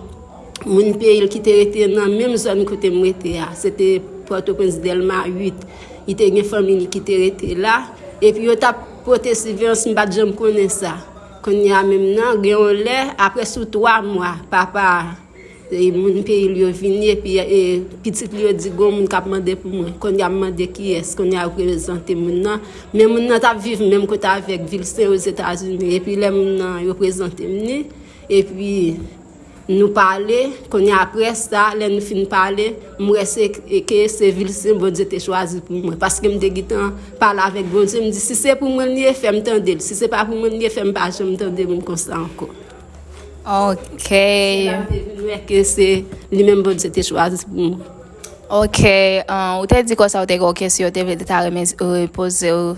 moun peyi l ki te rete nan menm zòn kote m rete a. Se te Pòtoprens Dèlma uit. Li te gen fanmi li ki te rete la. Epi yo t ap pote siveyans, m pa t janm konnen sa. Kounye a menm nan, gen yon lè, apre sou twa mwa, papa e, moun peyi l yo vini, epi e, pitit li yo di, "Gen yon moun k ap mande pou mwen." Kounye a m mande kiyès, kounye a yo prezante moun nan. Men moun nan t ap viv menm kote avèk Vilsen Ozetazini. Epi lè moun nan, yo prezante m li, epi nou pale, kounye a apre sa, lè nou fin pale, m wè se ke se Vilsen Bondye te chwazi pou mwen. Paske m te gentan pale avèk Bondye, m di, "Si se pou mwen li ye, fè m tande l. Si se pa pou mwen li ye, fè m pa janm tande moun konsa ankò." Ok. Se la m te vin wè ke se li menm Bondye te chwazi pou mwen. Ok, um, ou te di konsa ou te gen yon kesyon ou te vle ta renmen uh, poze w.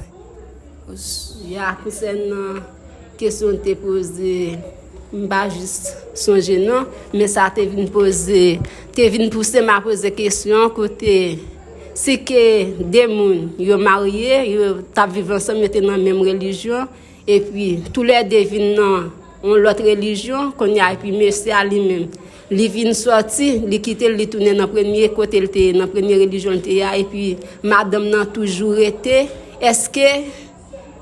Ya, konsènan kesyon te poze, m pa jis sonje non, men sa te vin poze, te vin pouse m a poze kesyon kote si ke de moun yo marye, yo t ap viv ansanm, yo te nan menm relijyon, epi toulède vin nan yon lòt relijyon, kounye a, epi mesye a li menm, li vin sòti, li kite l, li tounen nan premye kote l te ye, nan premye relijyon l te ye a, epi madanm nan toujou rete. Èske,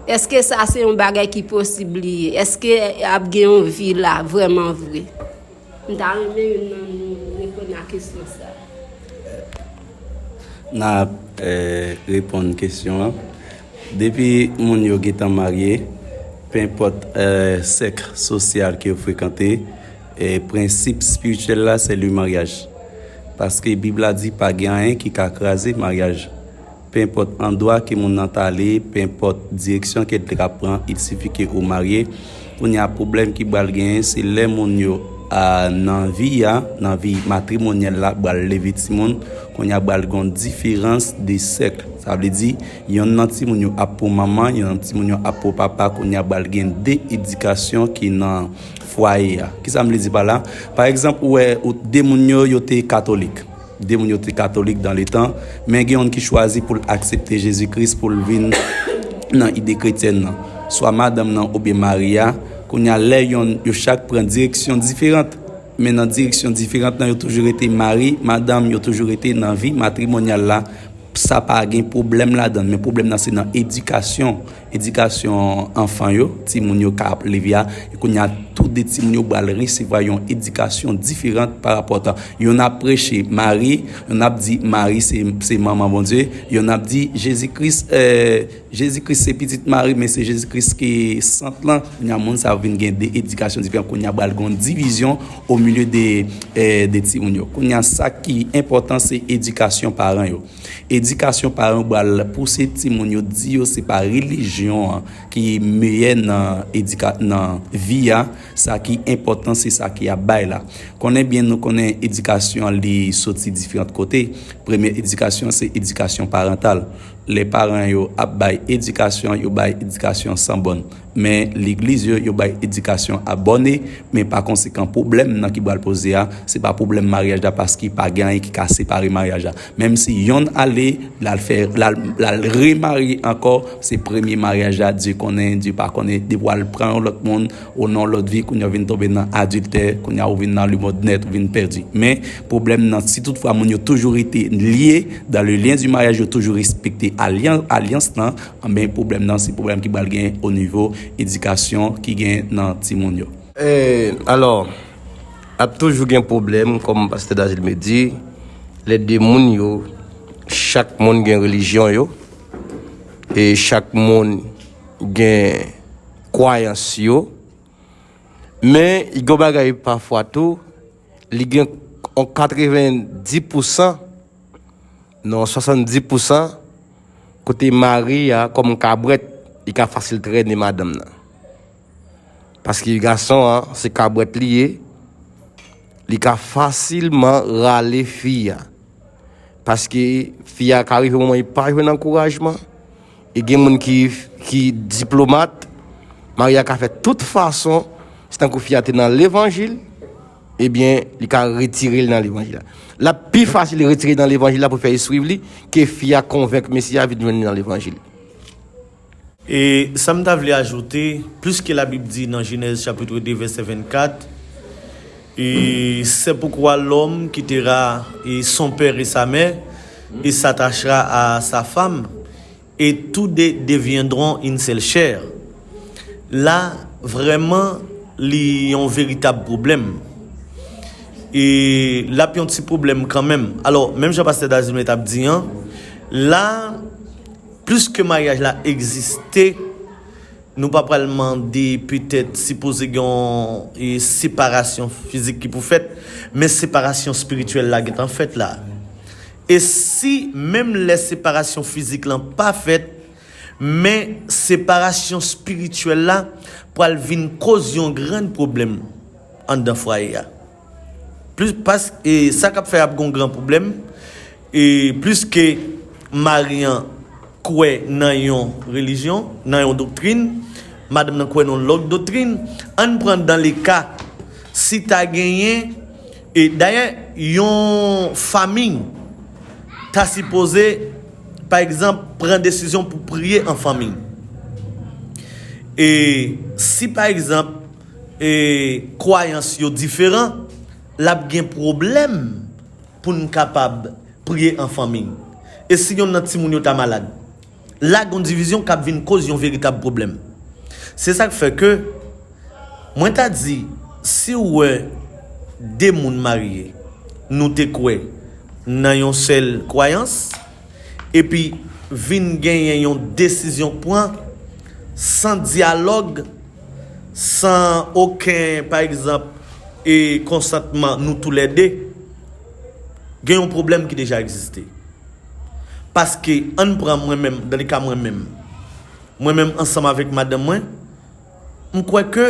èske sa se yon bagay ki posib li ye? Èske ap gen yon vi la vrèman vre? M ta renmen youn nan nou reponn a kesyon sa. N ap eh, reponn kesyon an. Depi moun yo gentan marye, penpòt eh, sèk sosyal ke yo frekante, eh, prensip espirityèl la se le maryaj. Paske Bib la di pa gen anyen ki ka kraze maryaj. Penpòt andwa ke moun nan t ale, penpòt direksyon ke l te ka pran, il sifi ke ou marye. Kounye a pwoblèm ki pral genyen se lè moun yo a nan vi a, nan vi matrimonyèl la pral leve timoun, kounye a pral gen yon diferans de sèk. Sa vle di yonn nan timoun yo ap pou manman, yonn nan timoun yo ap pou papa, kounye a pral gen de edikasyon ki nan fwaye a. Kisa m vle di pa la? Pa egzanp, ou wè ou, de moun yo, yo te katolik. De moun yo te katolik dan letan, men gen youn ki chwazi pou l aksepte Jezi Kris pou l vin nan ide kretyèn nan. Swa madanm nan oubyen mari a, kounye a lè yonn yo chak pran direksyon diferan, men nan direksyon diferan nan yo toujou rete mari, madanm, yo toujou rete nan vi matrimonyal la, sa pa gen pwoblèm ladan l, men pwoblèm nan se nan edikasyon, edikasyon anfan yo, timoun yo ka ap leve a, e kounye a tou de timoun yo pral resevwa yon edikasyon diferan pa rapò a, yonn ap preche mari, yonn ap di mari se, se manman Bondye, yonn ap di Jezi Kris, eh, Jezi Kris se pitit Mari, men se Jezi Kris ki sant lan. Kounye a, moun sa yo vin gen de edikasyon diferan. Kounye a, pral gen yon divizyon o milye de, eh, de timoun yo. Kounye a, sa ki enpòtan, se edikasyon paran yo. Edikasyon paran yo pral pouse timoun yo di yo se pa relijyon an ki meyè nan edika-, nan vi a. Sa ki enpòtan, se sa ki ap bay la. Konnen byen, nou konnen edikasyon an, li soti diferan kote. Premye edikasyon, se edikasyon parantal. Lè paran yo ap bay edikasyon, yo bay edikasyon san bòn. Men legliz yo, yo bay edikasyon a bòn. Men pa konsekan, pwoblèm nan ki pral poze a, se pa pwoblèm maryaj la, paske pa gen anyen ki ka separe maryaj la. Menm si yonn ale, l al fè, l al, l al remarye ankò, se premye maryaj la, Dye konnen, Dye pa konnen, depi w al pran yon lòt moun, ou nan yon lòt vi, kounye a w vin tonbe nan adiltè, kounye a ou vin nan lemond nèt, ou vin pèdi. Men, pwoblèm nan, si toutfwa moun yo toujou rete lye, dans le lien du mariage, yo toujou respekte alyan-, alyans lan, anben pwoblèm nan, se pwoblèm ki pral gen o nivo edikasyon ki gen nan timoun yo. E, alò, ap toujou gen pwoblèm, kòm pastè Dazilme di, lè de moun yo, chak moun gen relijyon yo, e chak moun gen kwayans yo, men gen bagay pafwa tou, li gen yon katrevenndis pousan, non, swasanndis pousan, kote mari a, kòm kabwèt, li ka fasil trennen madanm nan. Paske gason an, se kabwèt li ye, li ka fasilman rale fi a. Paske fi a ka rive yon moman li pa jwenn ankourajman. E gen moun ki, ki diplomat, mari a ka fè tout fason, se tankou fi a te nan levanjil, ebyen, li ka retire l nan levanjil la. L ap pi fasil retire l nan levanjil la pou fè l swiv li, ke fi a konvenk mesye a vin jwenn li nan levanjil. E sa m ta vle ajoute, puiske Labib di nan Jenèz chapit de vèsè vennkat, e c'est pourquoi l'homme quittera et son père et sa mère et s'attachera à sa femme, et tous deux deviendront une seule chair. La, vrèman, li yon veritab pwoblèm. E l ap yon ti pwoblèm kanmenm. Alò, menm jan pastè Dazilme t ap di an, la, plis ke maryaj la egziste, nou pa pral mande petèt sipoze gen yon e, separasyon fizik ki pou fèt, men separasyon espirityèl la gentan fèt la. E si menm lè separasyon fizik lan pa fèt, men separasyon espirityèl la pral vin koz yon grenn pwoblèm anndan fwaye a. Plis pas, e, sa k ap fè ap gen yon gran pwoblèm, e, pliske mari an kwè nan yon relijyon, nan yon doktrin, madanm nan kwè nan yon lòt doktrin, ann pran dan le ka, si ta genyen, e, dayè, yon fanmi ta sipoze, pa egzanp, pran desizyon pou priye an fanmi. E si, pa egzanp, e, kwayans yo diferan, l ap gen pwoblèm pou n kapab priye an fanmi. E si yonn nan timoun yo ta malad? La, gen yon divizyon k ap vin koz yon veritab pwoblèm. Se sa k fè ke mwen ta di, si w wè de moun marye, nou te kwè nan yon sèl kwayans, epi vin genyen yon desizyon k pran san dyalòg, san okenn, pa egzanp, e konsantman nou toulède, gen yon pwoblèm ki deja egziste. Paske, ann pran mwen menm, dan le ka mwen menm, mwen menm ansanm avèk madanm mwen, m kwè ke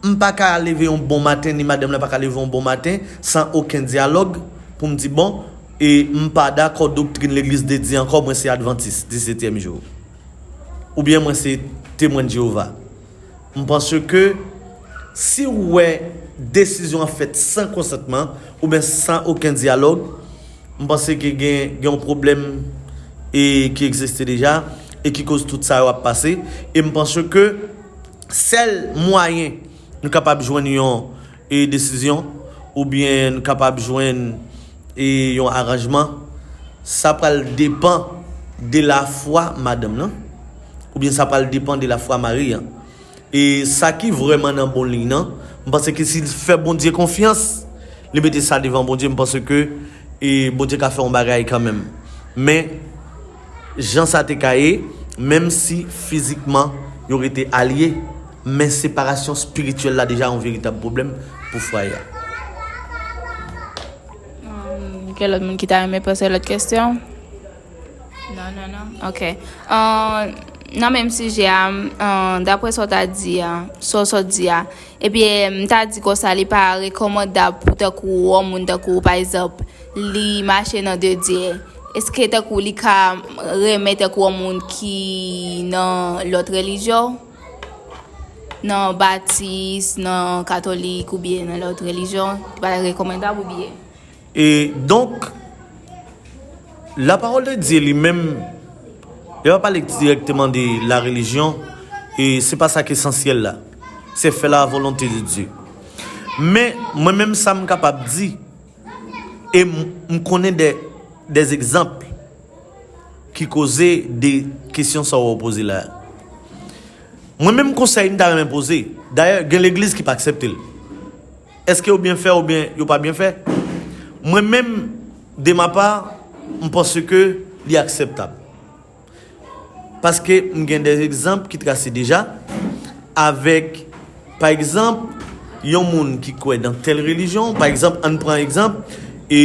m pa ka leve yon bon maten, ni madanm lan pa ka leve yon bon maten, san okenn dyalòg, pou m di, bon, e m pa dakò doktrin Legliz de Dye ankò, mwen se advantis disetyèm jou. Oubyen mwen se temwen de Jewova. M panse ke si w wè desizyon an fèt san konsantman oubyen san okenn dyalòg, m panse ke gen, gen yon pwoblèm e ki egziste deja e ki koz tout sa yo ap pase. E m panse ke sèl mwayen nou kapab jwenn yon e desizyon oubyen nou kapab jwenn e yon aranjman, sa pral depan de lafwa madanm nan oubyen sa pral depan de lafwa mari an. E sa ki vrèman nan bon liy nan, m panse ke si l fè Bondye konfyans, li mete sa devan Bondye, m panse ke e Bondye ka fè yon bagay kanmenm. Men, jan sa te ka ye, Menm si fizikman yo rete alye, men separasyon espirityèl la deja yon veritab pwoblèm pou fwaye a. Gen lòt moun ki ta renmen poze lòt kesyon? Non, non, non. Ok. Nan menm sijè a, daprè sa w ta di a, sa w sot di a, ebyen, m ta di konsa, li pa rekòmandab pou tankou yon moun tankou, pa egzanp, li mache nan de dye. Èske tankou li ka renmen tankou yon moun ki nan lòt relijyon? Nan batis, nan katolik oubyen nan lòt relijyon, li pa rekòmandab oubyen? E donk, la parole de Dieu li menm, li pa pale dirèkteman de la religion, e se pa sa ki esansyèl la. Se fè la volonté de Dieu. Men, mwen menm sa m kapab di, e m, m konnen de, des exemples ki koze de kesyon sa w poze la. Mwen menm konsèy m ta renmen poze. Dayè, gen legliz ki pa aksepte l. Èske yo byen fè oubyen yo pa byen fè? Mwen menm, de ma pa, m panse ke li akseptab. Paske m gen de egzanp ki trase deja, avèk, pa egzanp, yon moun ki kwè nan tèl relijyon, pa egzanp, ann pran egzanp, e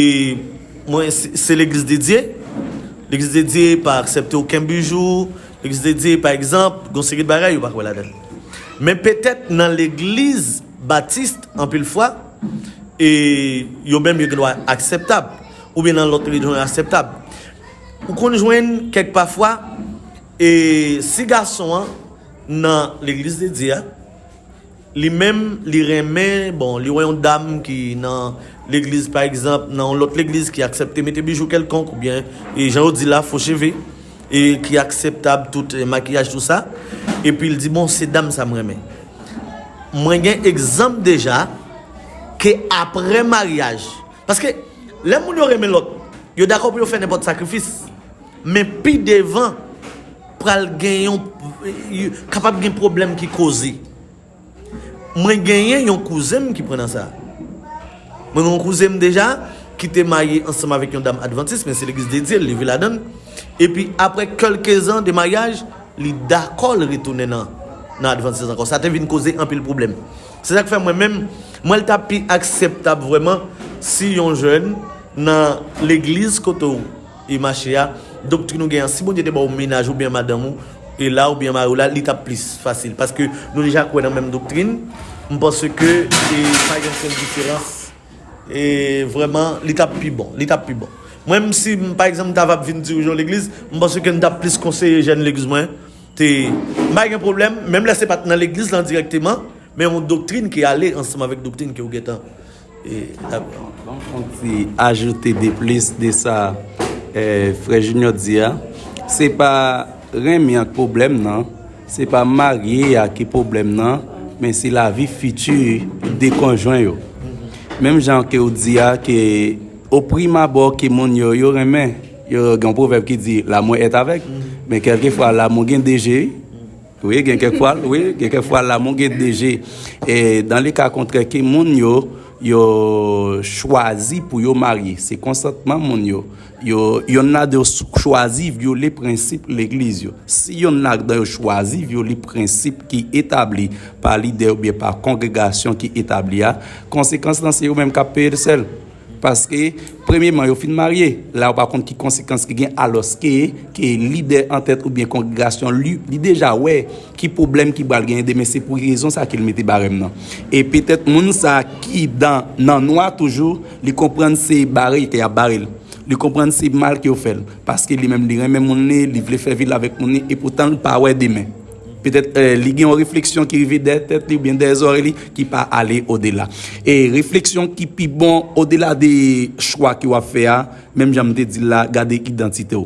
mwen, se, se Legliz de Dye. Legliz de Dye pa aksepte okenn bijou. Legliz de Dye, pa egzanp, gon seri de bagay yo pa kwè ladan l. Men petèt nan legliz batis, anpil fwa, e yo menm yo gen dwa akseptab, oubyen nan lòt relijyon yo akseptab. Ou konn jwenn kèk pafwa, e si gason an nan legliz de Dye a, li menm, li renmen, bon, li wè yon dam ki nan legliz, pa egzanp, nan yon lòt legliz ki aksepte mete bijou kèlkonk, oubyen, e jan yo di la, fo cheve, e ki akseptab tout, e, makiyaj, tou sa, epi l di, bon, se dam sa m renmen. Mwen gen egzanp deja, ke apre maryaj, paske lè moun yo renmen lòt, yo dakò pou yo fè nenpòt sakrifis, men pi devan, pral gen yon, kapab gen pwoblèm ki koze. Mwen genyen yon kouzen m ki pran nan sa. Mwen gen yon kouzen m deja ki te marye ansanm avèk yon dam advantis, men se Legliz de Dye l leve ladan l. Epi apre kèlke zan de maryaj, li dakò l retounen nan, nan advantis ankò. Sa te vin koze anpil pwoblèm. Se sa k fè mwen menm, mwen l t ap pi akseptab vrèman si yon jèn nan legliz kote w e mache a, doktrin ou gen an, si Bondye te ba w mennaj oubyen madanm ou, e la oubyen mari w la, li t ap plis fasil. Paske nou deja kwè nan menm doktrin, m panse ke e pa gen okenn diferans. E vrèman, li t ap pi bon. Li t ap pi bon. Mwen menm si, m, pa egzanp, m ta va vin dirije yon legliz, m panse ke m t ap plis konseye jèn legliz mwen. Te, m pa gen pwoblèm, menm lè se pa t nan legliz lan dirèkteman, men yon doktrin ki ale ansanm avèk doktrin ke w gentan e, ap. Ban m fè yon ti ajoute de plis de sa, eh, frè Junior di a. Se pa renmen an k pwoblèm nan, se pa marye a ki pwoblèm nan, men se lavi fiti de konjwen yo. Menm jan ke w di a, ke o prim abò ke moun yo, yo renmen, yo gen yon pwovèb ki di, l'amour est aveugle, men kèlkefwa l'amour gen de je, wi, gen kèk fwa, wi, gen kèk fwa l'amour gen de je. E dans le cas contraire, ke moun yo, yo chwazi pou yo marye. Se konsantman moun yo. Yo, yonn ladan yo chwazi vyole prensip legliz yo. Si yonn ladan yo chwazi vyole prensip ki etabli pa lidè oubyen pa kongregasyon ki etabli a, konsekans lan se yo menm k ap peye l sèl. Paske, premyeman, yo fin marye. La, yo pa konn ki konsekans ki gen, alòske ke lidè antèt oubyen kongregasyon li, li deja wè ki pwoblèm ki pral genyen demen. Se pou rezon sa ke l mete barèm nan. E petèt moun sa ki dan, nan nwa toujou, li konprann se bare ke y ap bare l. Li konprann se mal ke yo fè l. Paske li menm, li renmen moun li, li vle fè vi l avèk moun li, epoutan l pa wè demen. Petèt, eh, li gen yon refleksyon ki rive dèyè tèt li oubyen dèyè zòrèy li ki pa ale odela. E refleksyon ki pi bon odela de chwa ke w ap fè a, menm jan m te di l la, gade idantite w.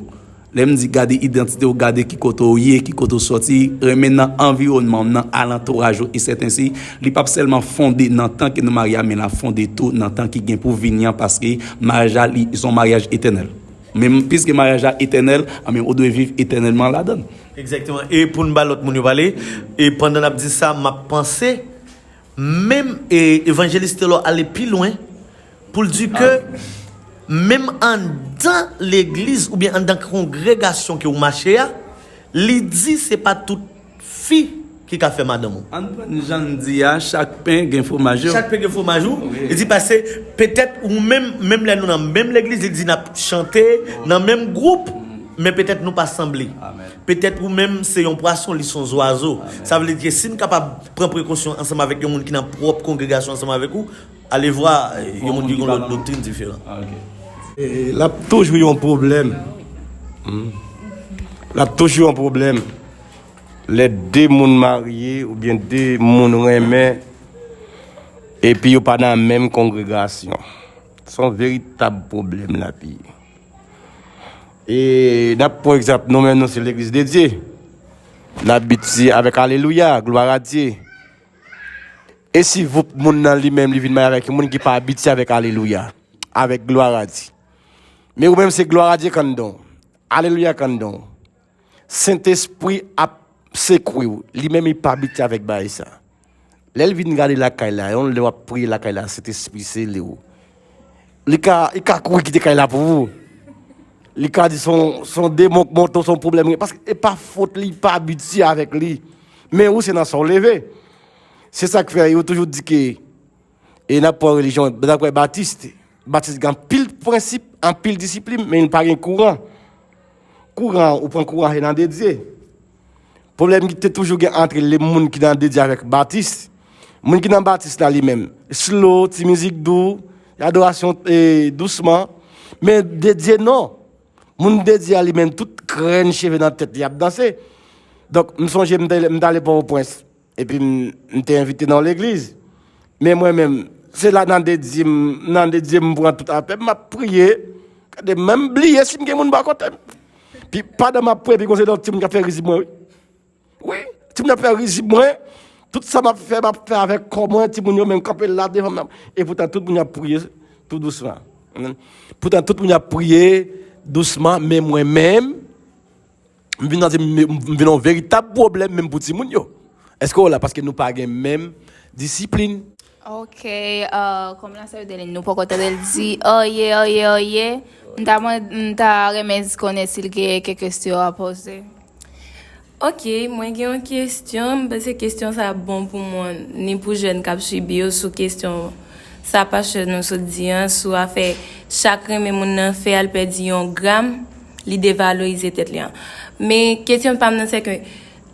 Lè m di gade idantite w, gade ki kote w ye, ki kote w sòti, renmen nan anviwònman w, nan alantouraj ou, e sètensi, li p ap sèlman fonde nan tan ke nou marye a, men l ap fonde tou nan tan ki gen pou vini an, paske maryaj la, li, se yon maryaj etènèl. Men piske maryaj la etènèl, anben, ou dwe viv etènèlman ladan l. Egzakteman. E pou n ba lòt moun yo pale, e pandan n ap di sa, m ap panse, menm e, evanjelis Telor ale pi lwen pou l di ke menm anndan legliz oubyen anndan kongregasyon ke w mache a, Li di se pa tout fi ki ka fè madanm ou. Ann pran jan n di a, chak pen gen fwomaj yo. Chak pen gen fwomaj ou. Li di paske petèt ou menm, menm lè nou nan menm legliz, li di n ap chante nan menm gwoup, men petèt nou pa sanble. Petèt ou menm se yon pwason, li se yon zwazo. Sa vle di ke si n kapab pran prekosyon ansanm avèk yon moun ki nan pwòp kongregasyon ansanm avèk ou, alevwa yon moun ki gen yon lòt doktrin diferan. L ap toujou yon pwoblèm. L ap toujou yon pwoblèm lè de moun marye oubyen de moun renmen epi yo pa nan menm kongregasyon. Se yon veritab pwoblèm l ap ye. E n ap pran egzanp, nou menm nou se legliz de Dye. N abitye avèk alelouya, glwa a Dye. E si voup moun nan li menm li vin marye avèk yon moun ki pa abitye avèk alelouya, avèk glwa a Dye. Men ou menm se glwa a Dye k anndan w, alelouya k anndan w. Sentespri ap sekwe w, li menm li pa abitye avèk bagay sa. Lè l vin gade lakay la, yon lè w ap priye lakay la, Sentespri sele w. Li ka, li ka kouri kite kay la pou ou. Li ka di se yon, se yon demon k monte w, se yon pwoblèm. Paske e pa fòt li, li pa abitye avèk li. Men ou se nan sa w leve. Se sa k fè yo toujou di ke, e n ap pran relijyon, n ap pran batis. Batis gen anpil prensip, anpil disiplin, men li pa gen kouran. Kouran, ou pran kouran se nan de Dye. Pwoblèm ki te toujou gen ant le moun ki nan de Dye avèk batis. Moun ki nan batis la li menm, slow, ti mizik dou, adorasyon e dousman. Men de Dye non. Moun de Dye a li menm tout grenn cheve nan tèt li ap danse. Donk m sonje m t ale Pòtoprens. Epi m, m te envite nan yon legliz. Men mwen menm, se la nan dedye m, nan dedye m pran tout apè m, m ap priye. Gade, menm bliye si m gen moun bò kote m. Pi pandan m ap priye, pi gon se lòt timoun k ap fè rizib mwen, wi. Wi, timoun ap fè rizib mwen. Tout sa m ap fè, m ap fè avèk kò mwen, timoun yo menm kanpe la devan m. E poutan tout moun ap priye tou dousman. Poutan tout moun ap priye dousman, men mwen menm, M vin santi m vin yon veritab pwoblèm menm pou timoun yo. Èske w la? Paske nou pa gen menm disiplin. Ok, uh, kòm la sè Delin, nou poko tande l di oye, oye, oye. M ta, mwen, m ta renmen konnen si l gen kèk kesyon a poze. Ok, mwen gen yon kesyon, m panse kesyon sa bon pou mwen, ni pou jèn k ap swibi yo sou kesyon sa pastè nou sot di an, sou afè chak renmen moun nan fè al pèdi yon gram, li devalorize tèt li an. Men kesyon pa m nan se ke,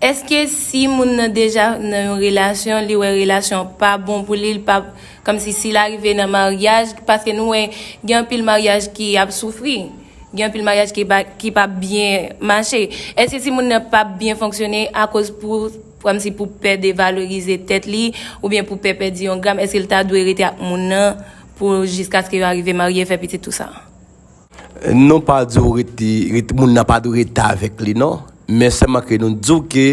èske si moun nan deja nan yon relasyon, li wè relasyon pa bon pou li, li pa, kòmsi si l arive nan maryaj, paske nou wè gen anpil maryaj ki ap soufri, gen anpil maryaj ki pa, ki pa byen mache. Èske si moun nan pa byen fonksyone akoz pou, kòmsi pou pè devalorize tèt li, oubyen pou pè pèdi yon gram, èske l ta dwe rete ak moun nan pou jiskaske yo arive marye, fè pitit, tou sa? Nou pa di w rete, rete, moun nan pa dwe rete avèk li non. Men sèlman ke nou di w ke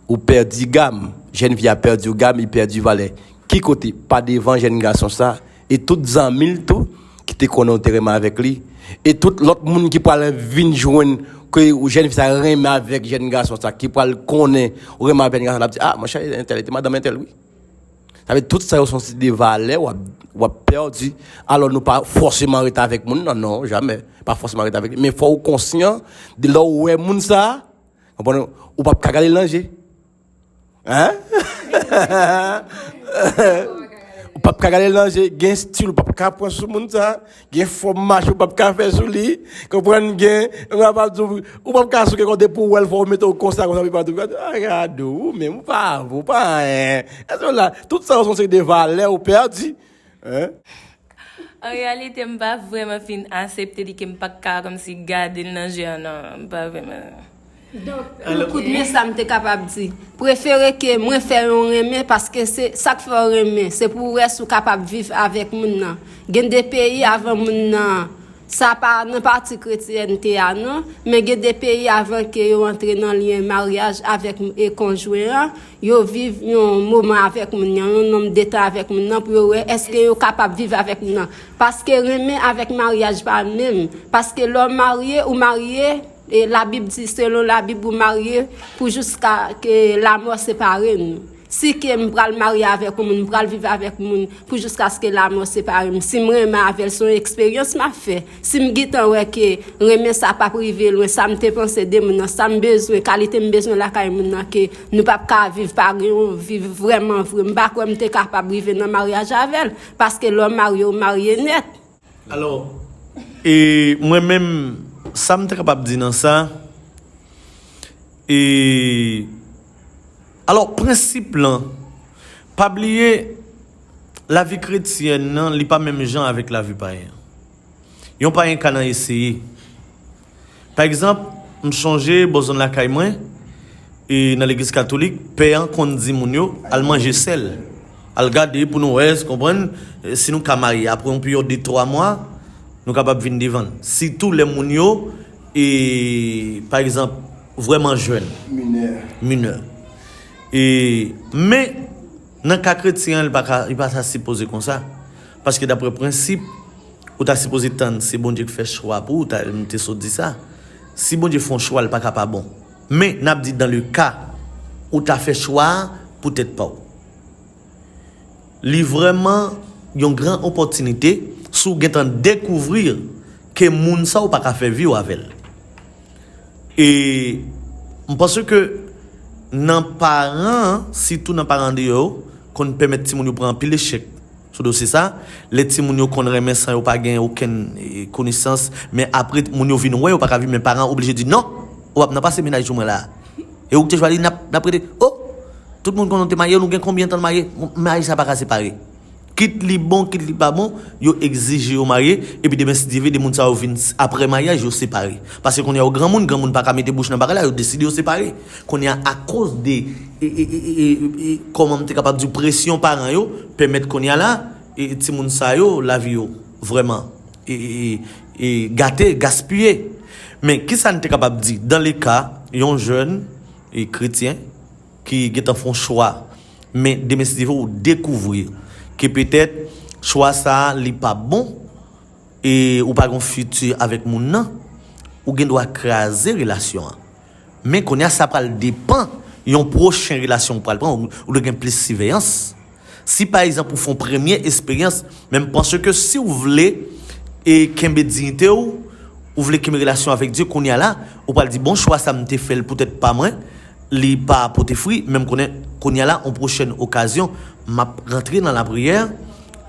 ou pèdi gam. Jèn fi a pèdi gam, li pèdi valè. Ki kote? Pa devan jèn gason sa. E tout zanmi l tou, ki te konnen w te renmen avèk li. E tout lòt moun ki pral vin jwenn ke jèn fi sa renmen avèk jèn gason sa, ki pral konnen ou renmen avèk jèn gason la, ap di, a, monchè, entèl, e te madanm entèl, wi. Sa vle di tout sa yo se yon seri de valè w ap, w ap pèdi. Alò nou pa fòseman rete avèk moun nan, non, jamè. Pa fòseman rete avèk li. Men fò w konsyan de lè w wè moun sa, konprann, ou p ap ka gade l nan je. Hein? Ou p ap ka gade l nan je, gen estil ou p ap ka pran sou moun sa. Gen fòm mache ou p ap ka fè sou li. Konprann, gen, mwen ap di w, ou p ap ka souke kò depi w wè l fò w mete w konsa, konsa, pi pa tou, a gade w, ou menm, ou pa, ou pa anyen. Èske w la, tout sa yo se yon seri de valè ou pèdi. Hein? An reyalite, m pa vrèman fin asepte li ke m pa ka kòmsi gade l nan je an, non, m pa vrèman. Donk, yon kout men sa m te kapab di. Prefere ke mwen fè yon renmen paske se sa k fè w renmen. Se pou w wè si w kapab viv avèk moun nan. Gen de peyi avan moun nan, sa pa nan pati kretyènte a non, men gen de peyi avan ke yo antre nan lyen maryaj avèk e konjwen an, yo viv yon moman avèk moun nan, yon nonm de tan avèk moun nan pou yo wè èske yo kapab viv avèk moun nan. Paske renmen avèk maryaj pa menm. Paske lè w marye, ou marye, E Labib di, selon Labib, ou marye pou jiska ke lamò separe nou. Si ke m pral marye avèk yon moun, m pral viv avèk moun pou jiskaske lamò separe m. Si m renmen avè l, se yon eksperyans m ap fè. Si m gentan wè ke renmen sa p ap rive lwen, sa m te panse de moun nan, sa m bezwen, kalite m bezwen lakay moun nan, ke nou p ap ka viv, pa gen yon viv vrèman vre. M pa kwè m te kapab rive nan maryaj avè l, paske lè w marye, w marye nèt. Alò, e mwen menm, sa m te kapab di nan sa, e alò, prensip lan, pa bliye, lavi kretyèn nan, li pa menm jan avèk lavi payen. Yon payen ka nan eseye. Pa egzanp, m sonje bò zòn lakay mwen, e nan legliz katolik, pè an konn di moun yo al manje sèl. Al gade pou nou wè, konprann, si nou ka marye. Apre yon peryòd de twa mwa, nou kapab vin devann. Sitou lè moun yo, e, pa egzanp, vrèman jèn. Minè. Minè. E, men, nan ka kretyen an, li pa ka, li pa ta sipoze konsa. Paske daprè prensip, ou ta sipoze tann se Bondye k fè chwa pou ou, ta, m te sot di sa. Si Bondye fè yon chwa, li pa ka pa bon. Men, n ap di dans le cas, ou ta fè chwa a pou tèt pa w. Li vrèman yon gran opòtinite si w gentan dekouvri ke moun sa ou pa ka fè vi w avè l. E m panse ke nan paran an, sitou nan paran andeyò yo, konn pèmèt timoun yo pran anpil echèk sou dosye sa. Lè timoun yo konn renmen san yo pa gen okenn e, konesans, men apre moun yo vin wè yo pa ka viv, men paran an oblije di non, ou p ap nan pase mennaj sou mwen la. E ou k te chwazi, n ap n ap rete, o, tout moun konn nou te marye, nou gen konbyen tan n marye? Maryaj sa pa ka separe. Kit li bon, kit li pa bon, yo egzije yo marye, epi demen si Dye vle, de moun sa yo vin s- apre maryaj, yo separe. Paske kounye a yo granmoun, granmoun pa ka mete bouch nan bagay la, yo deside yo separe. Kounye a akoz de, e, e, e, e, e, e, kòman m te kapab di w, presyon paran yo, pèmèt kounye a la, e, e, timoun sa yo, lavi yo, vrèman, e, e, e, e, gate, gaspiye. Men, kisa n te kapab di? Dans le cas, yon jèn, e, kretyen, ki gentan fè yon chwa, men demen si Dye vle ou dekouvri ke petèt chwa sa a li pa bon e ou pa gen yon fiti avèk moun nan, ou gen dwa kraze relasyon an. Men kounye a sa pral depann yon pwochen relasyon ou pral pran, ou, ou dwe gen plis siveyans. Si pa egzanp ou fè yon premye esperyans, men m panse ke si w vle e kenbe diyite w, ou vle kenbe relasyon avèk Dye, kounye a la, ou pral di, bon, chwa sa m te fè l poutèt pa mwen, li pa pote fwi, men m konnen kounye a la, yon pwochèn okazyon, m ap rantre nan lapriyè,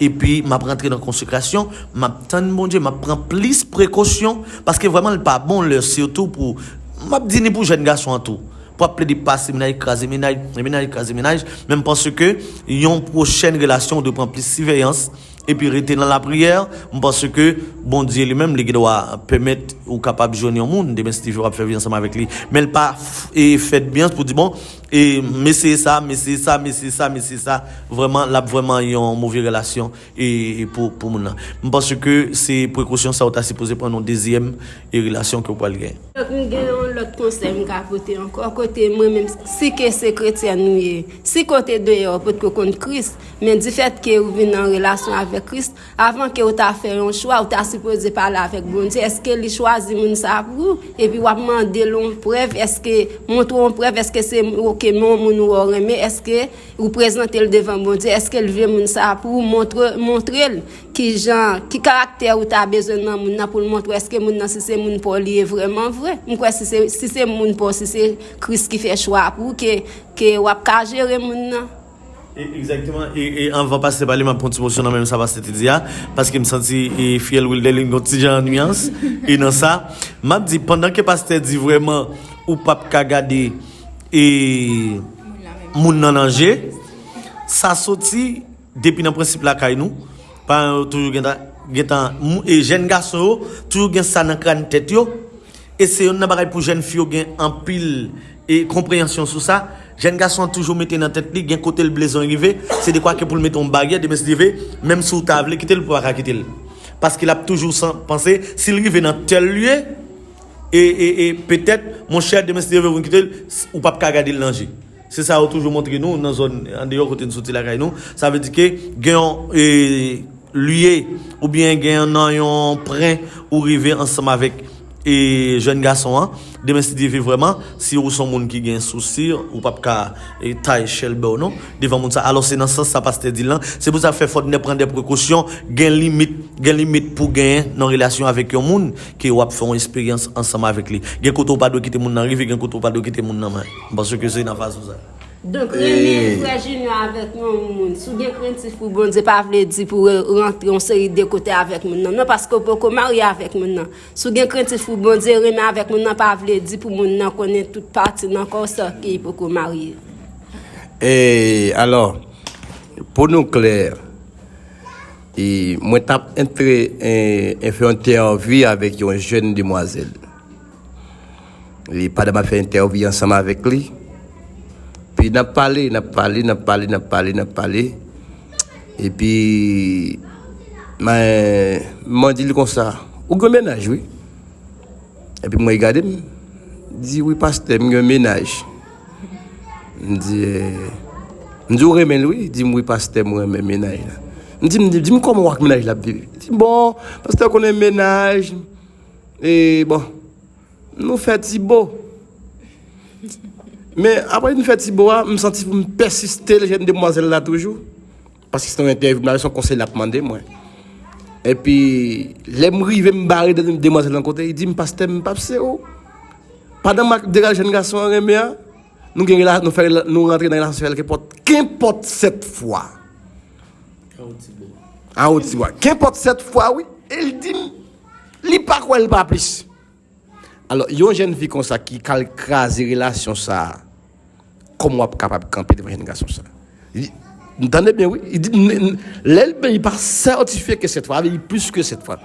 epi m ap rantre nan konsekrasyon, m ap tann Bondye, m ap pran plis prekosyon, paske vrèman li pa bon lè sitou pou, m ap di ni pou jèn gason an tou, pou ap plede pase mennaj, kraze mennaj, mennaj, kraze mennaj, men m panse ke yon pwochèn relasyon ou dwe pran plis siveyans, epi rete nan lapriyè, m panse ke Bondye li menm li gen dwa pèmèt ou kapab jwenn yon moun, demen si Dye vle w ap fè vi ansanm avèk li. Men l pa f- e fèt byen pou di bon, e m eseye sa, m eseye sa, m eseye sa, m eseye sa. Vrèman, l ap vrèman yon move relasyon e, e pou, pou moun nan. M panse ke se prekosyon sa ou ta sipoze pran nan dezyèm e relasyon ke w pral gen. M gen yon lòt konsèy m ka pote ankò, kote mwen menm, si ke se kretyèn ou ye, si kote deyò potko konn Kris, men difèt ke ou vin an relasyon avèk Kris, avan ke ou ta fè yon chwa, ou ta sipoze pale avèk Bondye. Èske li chwazi moun sa a pou ou? Epi w ap mande l yon prèv, èske, montre yon prèv, èske se, oke, men yon moun ou wè w renmen, èske ou prezante l devan Bondye, èske l vle moun sa a pou ou? Montre, montre l kijan, ki karaktè ou ta bezwen nan moun nan pou l montre w èske moun nan, si se moun pa w li ye vrèman vre. M kwè si se, si se moun pa w, si se Kris ki fè chwa a pou ou, ke, ke w ap ka jere moun nan. E, egzakteman, e, e anvan pastè pale, m ap pran ti moso nan menm sa pastè te di a, paske m santi e, Fiyèl Wilderlin gen yon ti jan nwiyans e nan sa. M ap di, pandan ke pastè di vrèman ou p ap ka gade e, moun nan nan je, sa soti depi nan prensip lakay nou. Paran yo toujou gentan, gentan, mou- e jèn gason yo toujou gen sa nan kràn tèt yo. E se youn nan bagay pou jèn fi yo gen anpil e konpreyansyon sou sa. Jèn gason an toujou mete nan tèt li, gen kote l bezwen rive, se dekwa ke pou l mete yon baryè, demen si Dye vle, menm si w ta vle kite l, ou pa ka kite l. Paske l ap toujou san- panse, si l rive nan tèl lye, e, e, e petèt, monchè, demen si Dye vle, ou vin kite l, ou p ap ka gade l nan je. Se sa yo toujou montre nou nan zòn andeyò kote n soti lakay nou. Sa vle di ke gen yon e, lye oubyen gen nan yon pwen ou rive ansanm avèk e jèn gason an, demen si Dye vle vrèman, si ou se yon moun ki gen sousi, ou p ap ka e, tay chèlbè w non, devan moun sa. Alò se nan sans sa pastè di l lan. Se pou sa fè fò n pran de prekosyon, gen limit, gen limit pou genyen nan relasyon avèk yon moun ke w ap fè yon esperyans ansanm avèk li. Gen kote w pa dwe kite moun nan rive, gen kote w pa dwe kite moun nan mare. M panse ke se nan fason sa. Donk, renmen vrè Junior avèk yon moun, si w gen krentif pou Bondye, pa vle di pou w rantre yon seri de kote avèk moun nan, non, paske w poko marye avèk moun nan. Si w gen krentif pou Bondye, renmen avèk moun nan pa vle di pou moun nan konnen tout pati nan kò w san ke li poko marye. E, alò, pou nou klè, e, mwen t ap antre e, e fè yon entèvi avèk yon jèn demwazèl. E pandan m ap fè entèvi ansanm avèk li, pi n ap pale, n ap pale, n ap pale, n ap pale, n ap pale. Epi, mwen, mwen di l konsa, ou gen mennaj, wi. Epi mwen gade m, di, wi, pastè, m gen mennaj. M di, eh, m di, ou renmen l, wi? Di m, wi, pastè, m renmen mennaj la. M di, m di, di m kòman w ak mennaj la ap viv? Di, bon, pastè konnen mennaj, e, bon, nou fè ti bo. Men, apre nou fè ti bo a, m santi pou m pèsiste l jèn demwazèl la toujou. Paske se yon entèvyou m la, se yon konsèy l ap mande mwen. Epi, lè m rive, m bare demwazèl nan kote, li di m, pastè, m p ap se ou. Pandan m ak de jèn gason an renmen an, nou gen rela, nou fè rela, nou rantre nan relasyon seksyèl kenpòt, kenpòt sèt fwa. An wotibwa. Kenpòt sèt fwa, wi. E l di m, li pa kwè l pa plis. Alò, yon jèn fi konsa ki k al kraze relasyon sa a, kòman w ap kapab kanpe devan jèn gason sa? Li, n tande byen, wi. Li di, n, n, lè l byen, li pa sètifye ke sèt fwa, avè li plis ke sèt fwa.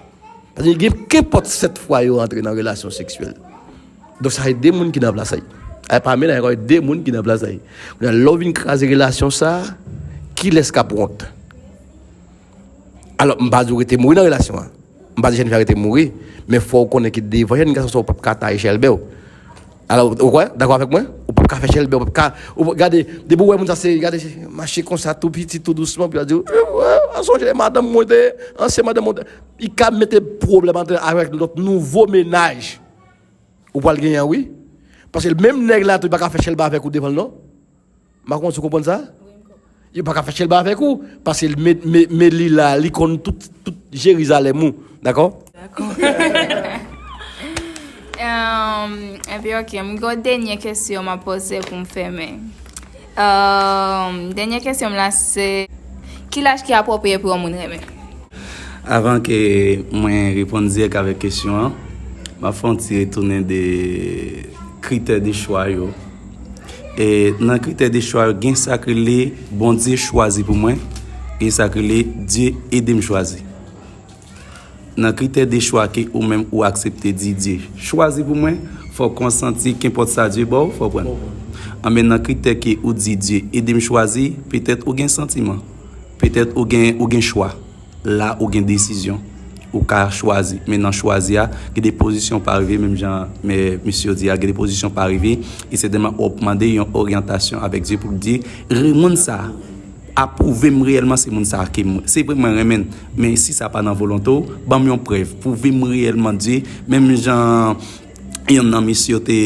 Paske gen kenpòt sèt fwa yo rantre nan relasyon seksyèl. Donk, sa se de moun ki nan plas sa. E pa mennaj ankò, de moun ki nan plas sa. Kounye a, lè w vin kraze relasyon sa, kilès k ap wont? Alò, m pa di w rete mouri nan relasyon an. M pa di jèn fi a rete mouri, men fò w konnen ke devan jèn gason sa w p ap ka taye chèlbè w. Alò, ou kwè? Dakò avèk mwen? Ou p ap ka fè chèlbè, ou p ap ka, ou p ap, gade, depi w wè moun sa se, gade, mache konsa tou piti, tou dousman, pou yo di, a sonje madanm mwen te, ansyen madanm mwen te, li ka mete pwoblèm antre avèk lòt nouvo mennaj. Ou pral genyen an, wi. Paske menm nèg la tou, li pa ka fè chèlbè avèk ou devan l, non. M pa konn si w konprann sa. Yo pa ka fè chèlbè avèk ou, paske men, men, men li la, li konn tout, tout Jerizalèm ou. Dakò? Dakò. Em, epi, ok, m gen yon dènye kesyon m ap poze pou m fèmen. Em, dènye kesyon m la se, ki laj ki apwopriye pou yon moun renmen? Avan ke mwen reponn dirèk avèk kesyon an, m ap fè yon ti retounen de kritè de chwa yo. E nan kritè de chwa yo, gen sa k rele Bondye chwazi pou mwen, gen sa k rele Dye ede m chwazi. Nan kritè de chwa ke ou menm ou aksepte di Dye chwazi pou mwen, fòk ou santi kenpòt sa Dye ba w, fò w pran l. Anben nan kritè ke ou di Dye ede m chwazi, petèt ou gen santiman, petèt ou gen, ou gen chwa. La ou gen desizyon. Ou ka chwazi. Men nan chwazi a, gen de pozisyon pa rive, menm jan men misye yo di a, gen de pozisyon pa rive. E sètènman w ap mande yon oryantasyon avèk Dye pou l di, moun sa a, apwouve m reyèlman se moun sa a ke m, se vre mwen renmen l. Men si sa pa nan volonte w, ban m yon prèv. Pwouve m reyèlman Dye, menm jan Yonn nan misye yo te,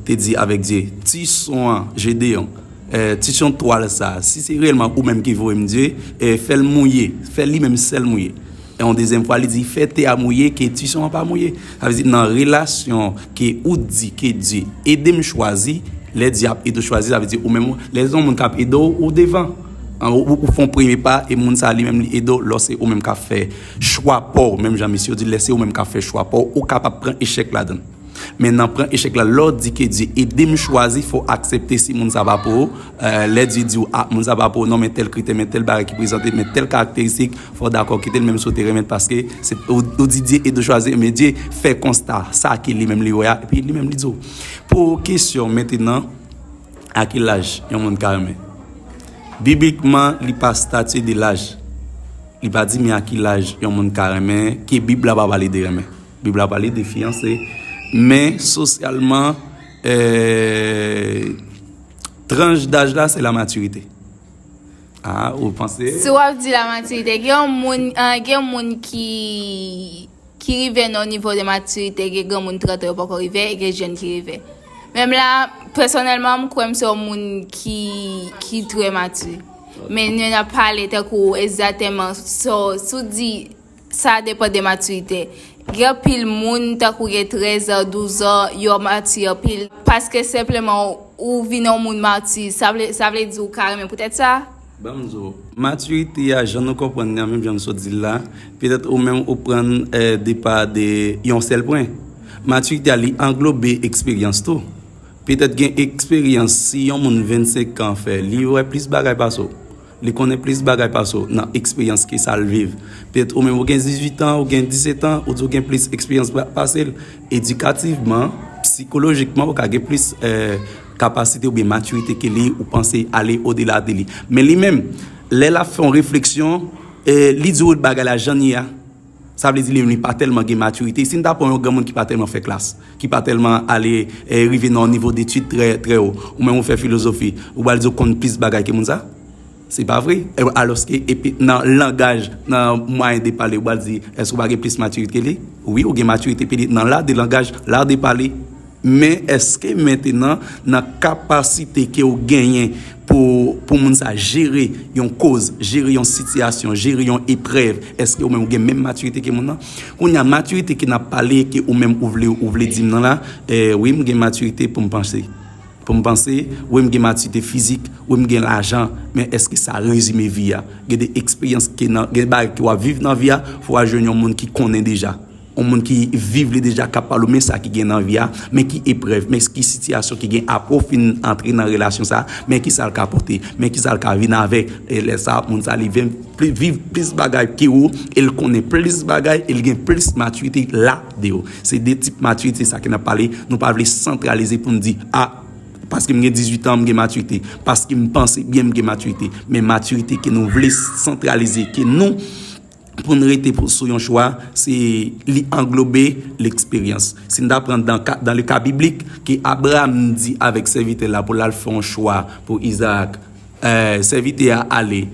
te di avèk Dye, ti son an, Jedeyon, eh, ti son twal sa, si se reyèlman ou menm ki voye m Dye, eh, fè l mouye, fè li menm sèl mouye. E yon dezyèm fwa, li di, fè tè a mouye, ke ti son an pa mouye. Sa vle di, nan relasyon ke ou di ke Dye ede m chwazi, lè Dye ap ede w chwazi, sa vle di, ou menm, lè se yon moun k ap ede w, ou devan. An, ou, ou fè yon premye pa, e moun sa li menm li ede w, lò se ou menm k ap fè chwa pa w, menm jan misye yo di, lè se ou menm k ap fè chwa pa w, ou kapab pran echèk ladan l. Men nan pran echèk la, lè w di ke Dye ede m chwazi, fò w aksepte si moun sa pa pou ou. Eh, lè Dye di w, a, moun sa pa pou ou, non, men tèl kritè, men tèl bagay ki prezante, men tèl karakteristik, fò w dakò kite l, menm si w te renmen l, paske se, ou, ou di Dye ede w chwazi, men Dye fè konsta, sa ke li menm li wè a, epi li menm li di w. Pou kesyon mentenan, a ki laj yon moun ka renmen? Biblikman, li pa statye de laj. Li pa di men a ki laj yon moun ka renmen, ke Bib la pa pale de renmen. Bib la pale de fiyanse. Men sosyalman, eh, tranch daj la, se la matirite. Ah, ou panse? Si w ap di la matirite, gen yon moun, ah, gen moun ki ki rive nan yon nivo de matirite ke granmoun trant an yo poko rive e ke jèn ki rive. Menm la, pèsonèlman, m kwè m se yon moun ki, ki trè mati. Men nou n ap pale tankou egzakteman, so, si w di sa depann de matirite. Gen anpil moun, tankou gen trèz an, douz an, yo mati anpil. Paske senpleman ou vin yon moun mati, sa vle, sa vle di ou ka renmen poutèt sa? Ban m di w, matirite a, jan nou konprann li an, menm jan m sot di l la, petèt ou menm ou pran l, eh, depa de yon sèl pwen. Matirite a, li anglobe eksperyans tou. Petèt gen eksperyans, si yon moun vennsenk an fè, li wè plis bagay pase w. Li konnen plis bagay pase w nan eksperyans ke sa l viv. Petèt ou menm ou gen dizuit an, ou gen disèt an, ou di w gen plis eksperyans pa-, pase l. Edikativman, sikolojikman, ou ka gen plis, eh, kapasite oubyen matirite ke li, ou panse ale odela de li. Men li menm, lè l ap fè yon refleksyon, eh, li di w bagay la jan l ye a. Sa vle di li menm li pa tèlman gen matirite. Si n ta pran yon granmoun ki pa tèlman fè klas, ki pa tèlman ale, eh, rive nan yon nivo detid trè, trè wo, ou menm ou fè filozofi, ou pral di w konn plis bagay ke moun sa? Se pa vre. E, alòske, epi nan langaj, nan mwayen de pale, ou pral di, èske ou pa gen plis matirite ke li? Wi, ou gen matirite, petèt nan la de langaj, la de pale. Men èske mentenan, nan kapasite ke w genyen pou, pou moun sa jere yon koz, jere yon sitiyasyon, jere yon eprèv, èske ou menm ou gen menm matirite ke moun nan? Kounye a, matirite ke n ap pale, ke ou menm ou vle, ou vle di m nan la, eh, wi, m gen matirite pou m panse. Pou m panse, wi, m gen matirite fizik, wi, m gen lajan, men èske sa rezime vi a? Gen de eksperyans ke nan, gen bagay ke w ap viv nan vi a, fò w al jwenn yon moun ki konnen deja. Yon moun ki viv li deja k ap pale w, men sa ki gen nan vi a, men ki eprèv, men ki sitiyasyon ki gen apre w fin antre nan relasyon sa, men ki sa l ka pote, men ki sa l ka vin avèk. E lè sa, moun sa li viv pli-, viv plis bagay ke ou, e l konnen plis bagay, e l gen plis matirite la de ou. Se de tip matirite sa ke n ap pale, nou pa vle santralize pou n di, a, paske m gen dizuit an, m gen matirite, paske m panse byen, m gen matirite. Men matirite ke nou vle santralize, ke nou pou n rete pou, sou yon chwa, se li anglobe leksperyans. Si n ta pran dan ka, dan le ka biblik, ke Abraram di avèk sèvitè la pou l al fè yon chwa pou Izaak, eh, sèvitè a ale.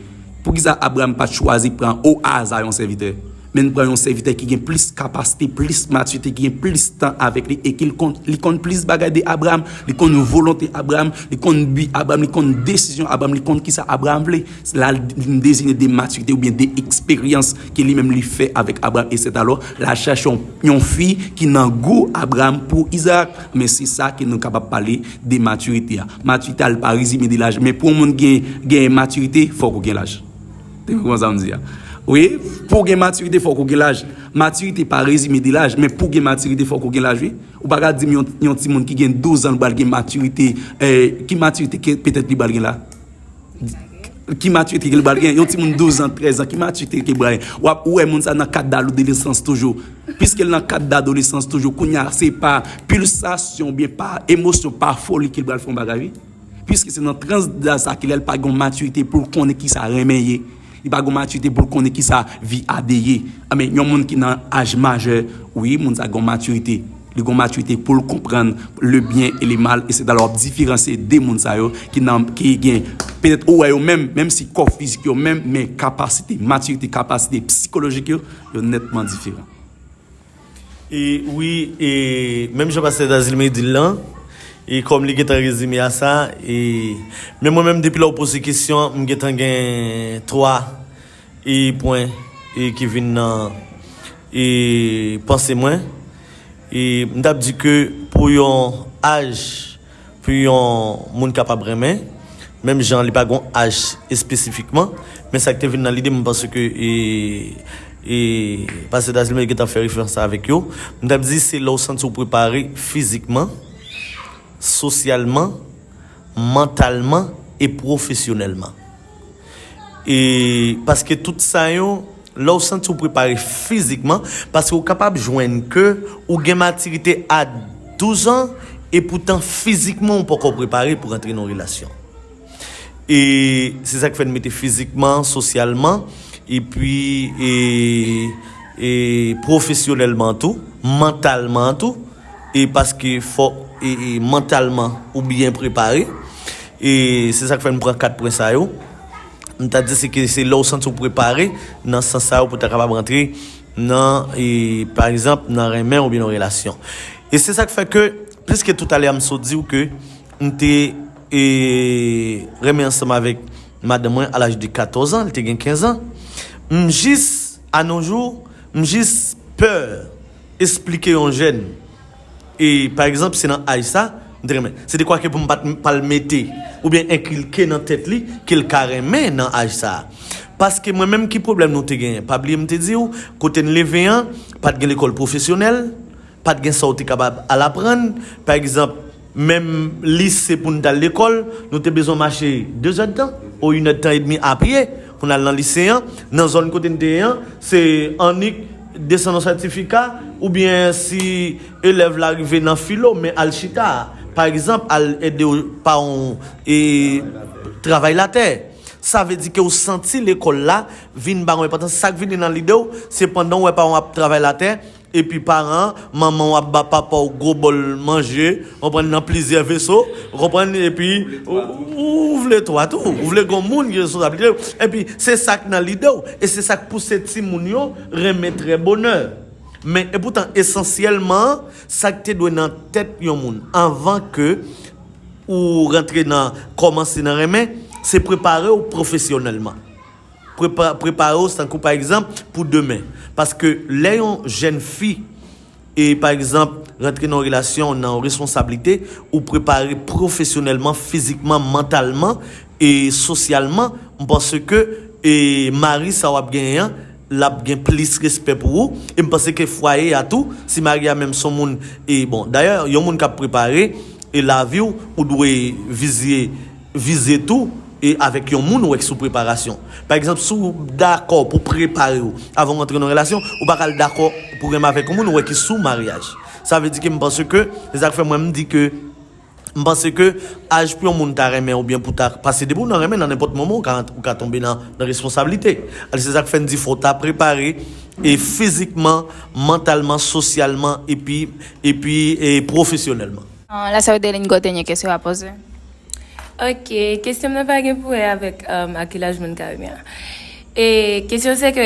Poukisa Abraram pa t chwazi pran o aza yon sèvitè? Men l pran yon sèvitè ki gen plis kapasite, plis matirite, ki gen plis tan avèk li e ki l konn, li konn plis bagay de Abraram, li konn volonte Abraram, li konn bi Abraram, li konn desizyon Abraram, li konn kisa Abraram vle. La, l deziye de matirite oubyen de eksperyans ke li menm li fè avèk Abraram. E sètalò, l al chache yon, yon fi ki nan gou Abraram pou Izaak. Men se sa ke nou kapab pale de matirite a. Matirite a, li pa rezime de laj. Men pou yon moun gen, gen matirite, fòk ou gen laj. Te konprann sa m di a? Wi, pou w gen matirite, fòk ou gen laj. Matirite pa rezime de laj, men pou w gen matirite, fòk ou gen laj, wi. Ou pa ka di m yon, yon timoun ki gen douz an, li pral gen matirite, eh, ki matirite ke petèt li pral gen la? Ki matirite ke li pral gen? Yon timoun douz an, trèz an, ki matirite ke li pral gen? W ap wè moun sa nan kad adolesans toujou. Piske l nan kad adolesans toujou, kounye a, se pa pilsasyon oubyen pa emosyon, pa foli ke l pral fè yon bagay, wi. Piske se nan trans daj sa ke lè l pa gen matirite pou l konnen kisa renmen ye. Li pa gen matirite pou l konnen kisa vi a de ye. Anben, yon moun ki nan aj majè, wi, moun sa gen matirite. Li gen matirite pou l konprann le byen e le mal, e se dan l w ap diferansye de moun sa yo ki nan, ki gen, petèt ou wè yo menm, menm si kò fizik yo menm, men kapasite, matirite, kapasite sikolojik yo, yo nètman diferan. E wi, e menm jan pastè Dazilme di l lan, e kòm li gentan rezime a sa, e men mwen menm depi lè w poze kesyon an, m gentan gen twa e pwen e ki vin nan e panse mwen. E m t ap di ke pou yon aj pou yon moun kapab renmen, menm jan li pa gon aj espesifikman, men sa k te vin nan lide m, paske e, e, pastè Dazilme gentan fè referans avèk yo, m t ap di se lè w santi w prepare fizikman, sosyalman, mantalman e pwofesyonèlman. E paske tout sa yo, lè w santi w prepare fizikman, paske w kapab jwenn ke ou gen matirite a douz an, e poutan fizikman w poko prepare pou rantre nan yon relasyon. E se sa k fè n mete fizikman, sosyalman, epi e, e pwofesyonèlman tou, mantalman tou, e paske fò e, e mantalman ou byen prepare. E se sa k fè n pran kat pwen sa yo. M ta di se ke se lè w santi w prepare nan sans sa yo pou w ta kapab rantre nan, e, pa egzanp, nan renmen oubyen nan relasyon. E se sa k fè ke, pliske toutalè a m sot di w ke m te, e, renmen ansanm avèk madanm mwen a laj de katòz an, li te gen kenz an. M jis, a nos jours, m jis pè esplike yon jèn. E, pa egzanp, se nan aj sa, m te renmen. Se de kwa ke pou m pa t, pa l mete, oubyen enkilke nan tèt li, ke l ka renmen nan aj sa. Paske mwen menm, ki pwoblèm nou te genyen? Pa bliye m te di w, kote n leve an, pa t gen lekòl pwofesyonèl, pa t gen sa w te kapab al aprann. Pa egzanp, menm lise pou n t al lekòl, nou te bezwen mache de zè d tan, ou inèdtan edmi a pye, pou n al nan lise an. Nan zòn kote n te ye an, se annik desann yon sètifika, oubyen si elèv la rive nan filo, men al chita, pa egzanp, al ede w pa yon, e, travay latè. Sa vle di ke w santi lekòl la vin ba w enpòtans. Sa k vini nan lide w, se pandan w wè pa w ap travay latè, epi paran, manman w ap ba papa w gwo bòl manje, w konprann, nan plizyè veso, w konprann, epi ou, ou vle twa tou, ou vle gon moun ki responsablite, epi se sa k nan lide w, e se sa k pouse timoun yo renmen trè bonè. Men, epoutan, esansyèlman, sa k te dwe nan tèt yon moun anvan ke ou rantre nan, kòmanse nan renmen, se prepare w pwofesyonèlman. Prepa-, prepare w tankou, pa egzanp, pou demen. Paske lè yon jèn fi, e, pa egzanp, rantre nan yon relasyon, nan yon responsablite, ou prepare pwofesyonèlman, fizikman, mantalman e sosyalman, m panse ke, e, mari sa w ap genyen an, l ap gen plis respè pou ou. E m panse ke fwaye a tou, si mari a menm se yon moun, e, bon, dayè, yon moun k ap prepare, e, lavi w, ou dwe vize, vize tou, e, avèk yon moun ou wè ki sou preparasyon. Pa egzanp, si w dakò pou prepare w avan w antre nan yon relasyon, ou pa ka al dakò pou renmen avèk yon moun ou wè ki sou maryaj. Sa vle di ke m panse ke, se sa k fè mwen m di ke M panse ke aj pou yon moun ta renmen oubyen pou ta pase depi w nan renmen nan nenpòt moman, ou ka, ou ka tonbe nan, nan responsablite. Alò, se sa k fè n di fò w ta prepare, e fizikman, mantalman, sosyalman, epi, epi, e pwofesyonèlman. Ah, la sœur Deline gon dènye kesyon a poze. Ok, kesyon m nan pa gen pou wè avèk um, a ki laj moun ka renmen an. E kesyon se ke,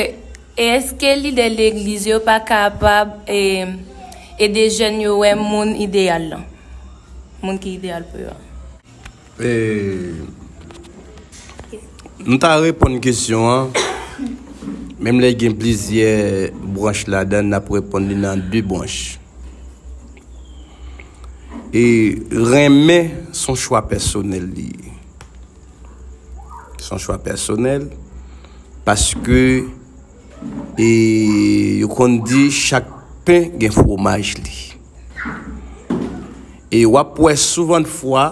e èske lidè legliz yo pa kapab e, ede jèn yo wè moun ideyal lan? Moun ki ideyal pou yo an. E, nou ta reponn kesyon an, menm lè gen plizyè branch ladan, n ap reponn li nan de branch. E renmen se yon chwa pèsonèl li ye. Se yon chwa pèsonèl paske e yo konn di chak pen gen fwomaj li. E w ap wè souvandfwa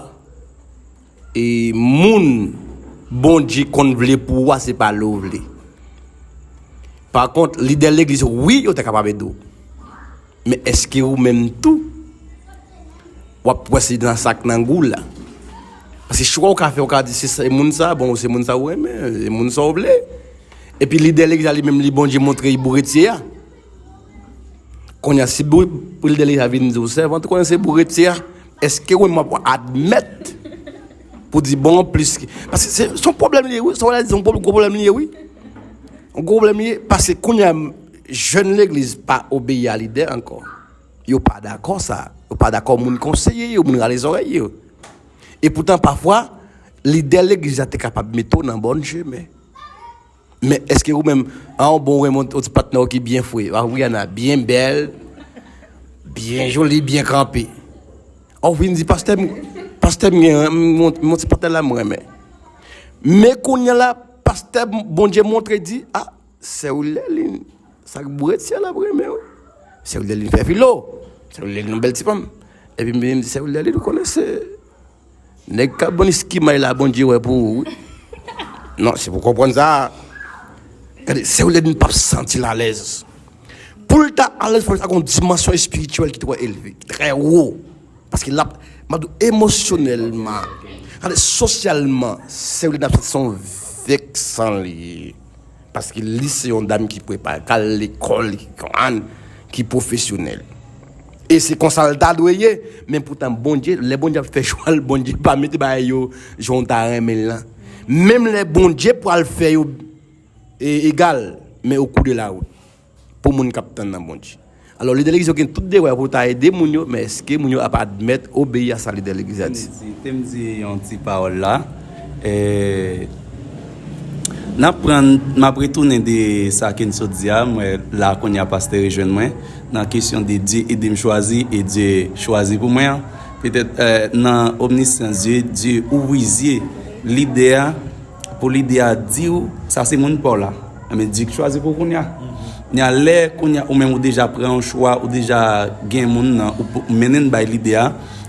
e moun Bondye konn vle pou ou a se pa lè w vle. Pa kont, lidè legliz, wi, yo ta kapab ede w. Men èske ou menm tou, w ap pwese nan sa k nan gou w la? Paske chwa ou ka fè, ou ka di se moun sa, bon, se moun sa ou renmen, se moun sa ou vle. Epi lidè legliz la li menm li Bondye montre li bouretye a. Kounye a, si lidè legliz la vin di w sèvant, ou konnen se bouretye a, èske ou menm w ap admèt pou di bon plis ki. Paske se yon pwoblèm li ye, wi, sa w la di, se yon gwo pwoblèm li ye, wi. Yon gwo pwoblèm li ye, paske kounye a, jèn legliz pa obeyi a lidè ankò. Yo pa dakò sa. Yo pa dakò moun konseye yo, moun rale zòrèy yo. E poutan, pafwa, lidè legliz la te kapab mete w nan bòn chemen. Men èske ou menm, an, bon, ou renmen yon ti patnè w ki byen fre, a, Rihanna, byen bèl, byen joli, byen kanpe. Ou vin di, pastè, m, pastè, m gen yon ti patnè la m renmen. Men kounye a la, pastè, Bondye montre di, a, Sè Wilderline, sa k bouretye a l ap renmen wi. Sè Wilderline fè filo. Sè Wilderline yon bèl ti fanm. Epi m vin di Sè Wilderline, ou konnen se nèg k ap ban li skimay la Bondye wè pou ou wi. Non, se pou w konprann sa. Gade, Sè Wilderline p ap santi l alèz. Pou l ta alèz, fò l ta gen yon dimansyon espirityèl ki twò elve, ki trè wo. Paske l ap, m ap di w, emosyonèlman, gade, sosyalman, Sè Wilderline ap santi se yon vèk san li ye. Paske li se yon dam ki prepare, k al lekòl, ki konprann, ki pwofesyonèl. E se konsa l ta dwe ye, men poutan Bondye, lè Bondye ap fè chwa l, Bondye pa mete bagay yo jan w ta renmen l lan. Menm lè Bondye pral fè yo e, egal, men o kou de la wout. pou moun k ap tann nan Bondye. Alò, lidè legliz yo gen tout devwa pou ta ede moun yo, men èske moun yo ap admèt obeyi a sa lidè legliz la di? Te m di, te m di yon ti pawòl la. Eh, n ap pran, m ap retounen de sa ke n sot di a. Mwen la kounye a pastè rejwenn mwen nan kesyon de Dye ede m chwazi e Dye chwazi pou mwen an. Petèt, eh, nan omniscience, Dye, Dye ouvri zye lidè a, pou lidè a di w, sa se moun pa w la. Enben, Dye k chwazi pou w kounye a. Kounye a, lè kounye a, ou menm ou deja pran yon chwa, ou deja gen moun nan, ou, ou mennen l bay lidè a,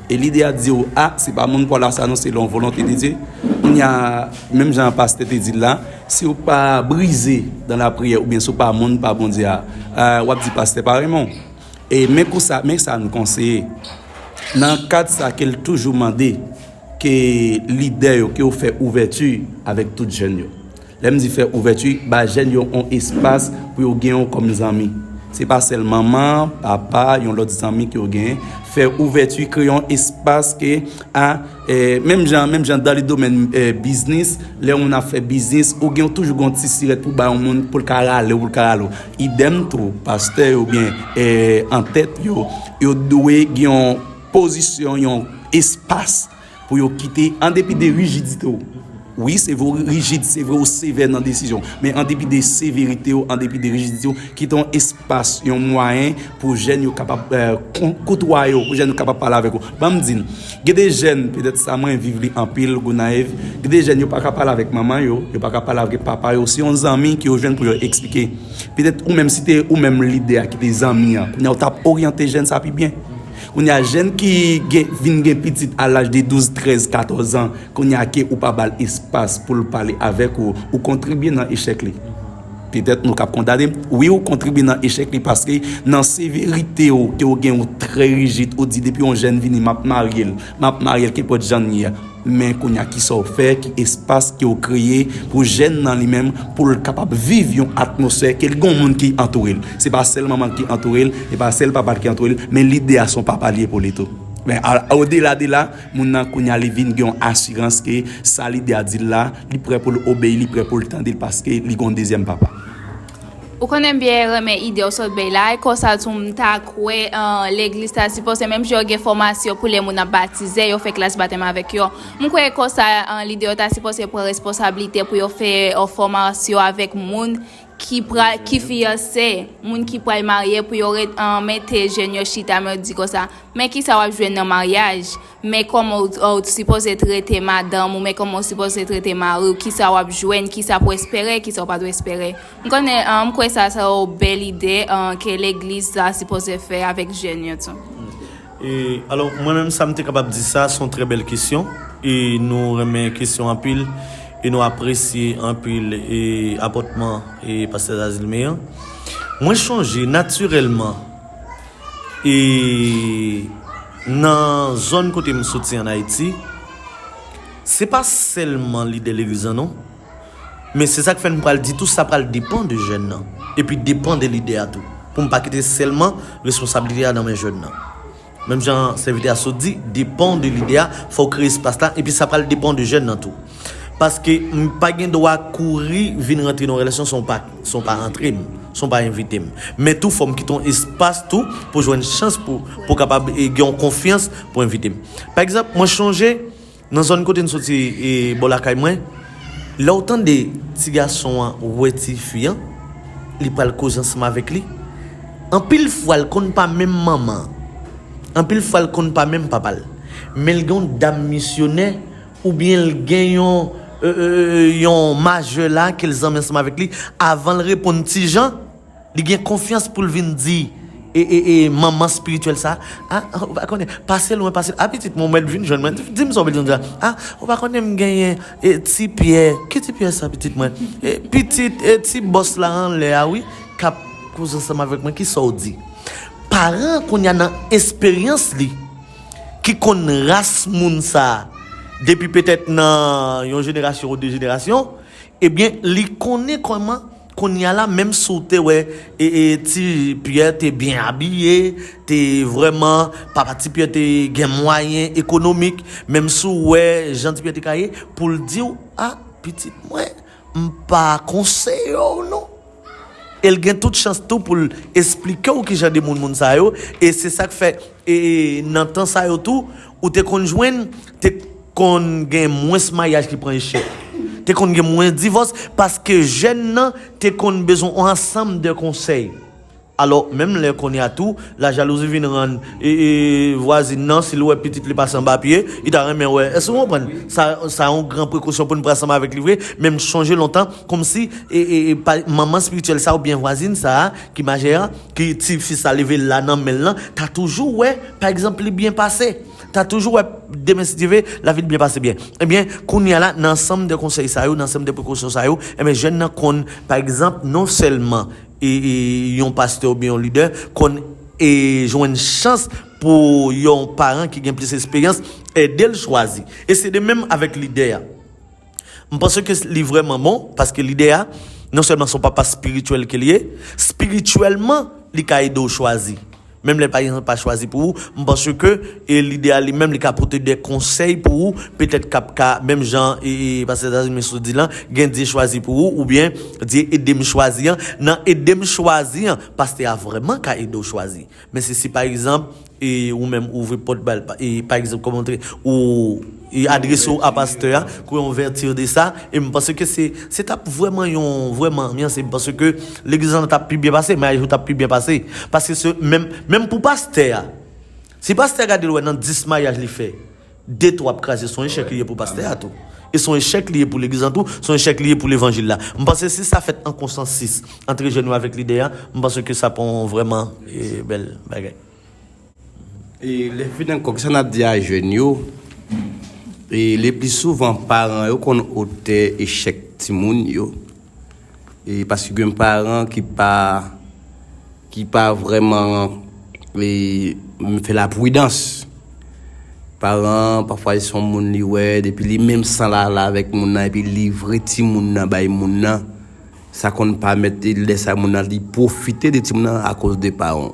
e lidè a di w, a, se pa moun pa w la sa non, selon volonte de Dye. Kounye a, menm jan pastè te di l la, si w pa brize dan lapriyè, oubyen si w pa moun pa Bondye a, a, w ap di pastè pa renmen w. E men konsa, men sa nou konseye. Nan kad sa ke l toujou mande ke lidè yo, ke yo fè ouvèti avèk tout jèn yo. Lè m di fè ouvèti, ba jèn yo yon espas pou yo gen yon kòm zanmi. Se pa sèl manman, papa, yon lòt zanmi ke yo genyen. Fè ouvèti, kreye yon espas ke, a, eh, menm jan, menm jan dan le domèn, eh, biznis, lè yon moun ap fè biznis, ou gen toujou gen yon ti sirèt pou ba yon moun pou l ka rale w, pou l ka rale w. Idèm tou, pastè yo oubyen, eh, antèt yo, yo dwe gen yon pozisyon, yon espas pou yo kite, an depi de rijidite w. Wi, se vre w rijid, se vre w sevè nan desizyon, men an depi de severite w, an depi de rijidite w, kite yon espas, yon mwayen pou jèn yo kapab, eh, kon-, koutwaye w, pou jèn yo kapab pale avèk ou. Ban m di n, gen de jèn, petèt sa mwen viv li anpil, Gonayiv, gen de jèn yo pa ka pale avèk manman yo, yo pa ka pale avèk papa yo, se yon zanmi ke yo jwenn pou yo eksplike. Petèt ou menm, si te ou menm lidè a ki te zanmi an, kounye a w t ap oryante jèn sa pi byen. Kounye a, jèn ki gen, vin gen pitit a laj de douz, trèz, katòz an, kounye a ke ou pa ba l espas pou l pale avèk ou, ou kontribye nan echèk li. Petèt nou k ap kondane m, wi, ou kontribye nan echèk li paske nan severite w, ke w gen, ou trè rijid, ou di depi yon jèn vini, m ap marye l, m ap marye l, kenpòt jan n ye a. Men kounye a, kisa w fè, ki espas ke w kreye pou jèn nan li menm, pou l kapab viv yon atmosfè ke l gen yon moun ki antoure l. Se pa sèl manman l ki antoure l, se pa sèl papa l ki antoure l, men lidè a se yon papa li ye pou li tou. Men a, odela de la, moun nan kounye a li vin gen yon asirans ke sa lidè a di l la, li prè pou l obeyi, li prè pou l tande l paske li gen yon dezyèm papa. Ou konnen m byen renmen ide w sot bay la, e konsa tou m ta kwè, eh, legliz ta sipoze, menm jan yo gen fòmasyon pou lè moun ap batize, yo fè klas batèm avèk yo. M kwè konsa, eh, lidè yo ta sipoze pran responsablite pou yo fè, eh, fòmasyon avèk moun ki pra-, ki fiyanse, moun ki pral marye, pou yo ret, eh, mete jèn yo chita, men yo di konsa, men kisa w ap jwenn nan maryaj? Men kòman w, w sipoze trete madanm ou, men kòman w sipoze trete mari w, kisa w ap jwenn, kisa pou espere, kisa w pa dwe espere. M konnen, ah, m kwè sa, sa yon bèl ide, ah, ke legliz la sipoze fè avèk jèn yo tou. E, alò, mwen menm, sa m te kapab di sa, se yon trè bèl kesyon. E nou renmen kesyon anpil. E nou apresye anpil, e, apòtman, e, pastè Zazilme an. Mwen chonje, natirèlman, e nan zòn kote m soti ann Ayiti, se pa sèlman lidè legliz lan non, men se sa k fè n pral di tou, sa pral depann de jèn nan, epi depann de lidè a tou, pou m pa kite sèlman responsablite a nan men jèn nan. Menm jan sèvitè a sot di, depann de lidè a, fò w kreye espas la, epi sa pral depann de jèn nan tou. Paske m pa gen dwa kouri vin rantre nan yon relasyon san w pa, san w pa antre m, san w pa envite m. Men tou, fò m kite yon espas tou pou jwenn chans pou, pou kapab, e, gen yon konfyans pou envite m. Pa egzanp, mwen chonje, nan zòn kote n soti, e, bò lakay mwen, lè w tande ti gason an wè tifi an, li pral koze ansanm avèk li. Anpil fwa, l konn pa menm manman an. Anpil fwa, l konn pa menm papa l. Men l gen yon dam misyonè, oubyen l gen yon, e, e, e, yon majè la ke l zanmi ansanm avèk li, avan l reponn ti jan, li gen konfyans pou l vin di, e, e, e, manman espirityèl sa, a, ou pa konnen, pase lwen, pase, a, pitit mwen, mwen vin jwenn mwen, di m sa w bezwen di a, a, ou pa konnen m genyen, e, ti Pyè, ki ti Pyè sa, pitit mwen? E, pitit, e, ti bòs la anlè a, wi, k ap koze ansanm avèk mwen, kisa w di? Paran an kounye a nan esperyans li, ki konn ras moun sa, depi petèt nan yon jenerasyon ou de jenerasyon, ebyen, li konnen kòman, kounye a la, menm si w te wè, e, e, ti Pyè te byen abiye, te vrèman, papa ti Pyè te gen mwayen ekonomik, menm si w wè jan ti Pyè te ka ye, pou l di w, a, pitit mwen, m pa konseye w non. E l gen tout chans tou pou l esplike w kijan de moun moun sa yo. E se sa k fè, e, e, nan tan sa yo tou, ou te konn jwenn, te konn gen mwens maryaj ki pran echèk. Te konn gen mwens divòs paske jèn nan te konn bezwen yon ansanm de konsèy. Alò, menm lè kounye a tou, lajalouzi vin rann, e, e, vwazin nan, si l wè pitit li pase anba pye, li ta renmen wè. Èske w konprann? Sa, sa yon gran prekosyon pou n pran ansanm avèk li vre, men m sonje lontan, kòmsi, e, e, e, pa, manman espirityèl sa oubyen vwazin sa a, ki majè a, ki ti fi sa leve l la nan men l lan, ta toujou wè, pa egzanp, li byen pase. Ta toujou wè, demen si Dye ve, lavi l byen pase byen. Ebyen, kounye a la, nan ansanm de konsèy sa yo, nan ansanm de prekosyon sa yo, ebyen, jèn nan konn, pa egzanp, non sèlman e, e, yon pastè oubyen yon lidè konn, e, jwenn chans pou yon paran ki gen plis esperyans ede l chwazi. E se de menm avèk lidè a. M panse ke li vrèman bon, paske lidè a, non sèlman se yon papa espirityèl ke li ye, espirityèlman, li ka ede w chwazi. Menm lè l pa, pa chwazi pou ou, m panse ke, e, lidè a li menm, li ka pote de konsèy pou ou, petèt k ap ka, menm jan, e, e, pastè Dazimè sot di lan, gen Dye chwazi pou ou, oubyen Dye ede m chwazi an. Nan ede m chwazi an, pastè a vrèman ka ede w chwazi. Men se si, pa egzanp, e, ou menm ouvri pòt ba l, pa, e, pa egzanp, kòman montre, ou, e, adrese w a pastè a, kwe yon vètir de sa, e m panse ke se, se t ap vrèman yon, vrèman anbyans, e m panse ke legliz lan t ap pi byen pase, maryaj ou t ap pi byen pase. Paske se menm, menm pou pastè a, si pastè a gade l wè nan dis maryaj li fè, de twa ap kraze, se yon echèk li ye pou pastè a tou. E se yon echèk li ye pou legliz lan tou, se yon echèk li ye pou levanjil la. M panse si sa fèt an konsansis ant jèn yo avèk lidè a, m panse ke sa pran vrèman, e, bèl bagay. E lè vin ankò, kisa n ap di a jèn yo? E le pli souvan, paran yo konn otè echèk timoun yo. E paske gen paran ki pa, ki pa vrèman, e, fè lapridans. Paran, pafwa, se yon moun li wè, depi li menm san l ale avèk moun nan, epi livre timoun nan bay moun nan. Sa konn pèmèt lè sa moun nan li pwofite de timoun nan akoz de paran.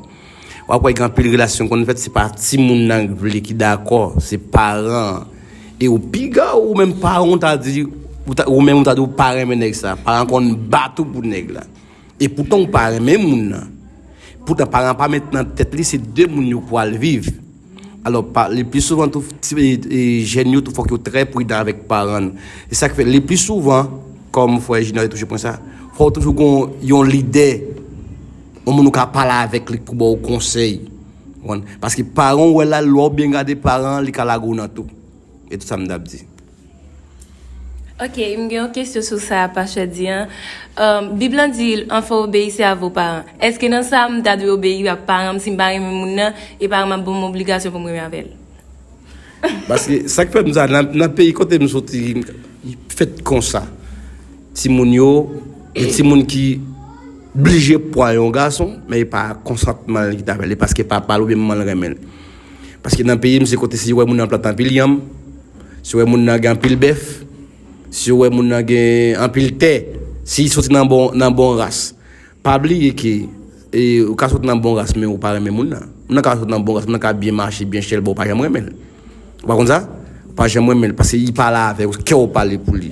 W ap wè gen anpil relasyon konn fèt, se pa timoun nan k vle ki dakò, se paran an. E ou piga ou menm paran ou ta di, ou ta, ou menm ou ta di ou pa renmen nèg sa. Paran konn bat ou pou nèg la. E poutan ou pa renmen moun nan. Poutan paran pa met nan tèt li se de moun yo pral viv. Alò, pa, le pli souvan tou, ti, e, e, jèn yo tou fòk yo trè pridan avèk paran. E sa k fè, le pli souvan, kòm frè Junior te touche pwen sa, fò w toujou gon yon lidè, yon moun ou ka pale avèk li pou ba w konsèy. Ou konprann? Paske paran w wè la, lè w byen gade paran, li ka lage w nan tou. E tout sa m t ap di. Ok, m gen yon kesyon sou sa pastè di an. Um, Bib lan di, enfants, obéissez à vos parents. Èske nan sa m ta dwe obeyi ak paran m si m pa renmen moun nan e paran m ap ban m obligasyon pou m renmen avè l? Paske sa k fè m sa, nan, nan peyi kote m soti, li fèt konsa. Timoun yo, gen timoun ki blije pran yon gason, men e pa konsantman l ki ta fè l, e paske papa l oubyen manman l renmen l. Paske nan peyi m, se kote si yo wè moun nan plant anpil yanm, si yo wè moun nan gen anpil bèf, si yo wè moun nan gen anpil tè, si li soti nan bon, nan bon ras. Pa bliye ke e, ou ka sot nan bon ras, men ou pa renmen moun nan. Moun nan ka sot nan bon ras, moun nan ka byen mache, byen chèlbè, ou pa janm renmen l. Ou pa konn sa? Ou pa janm renmen l, paske li pale avè w, kè w pale pou li.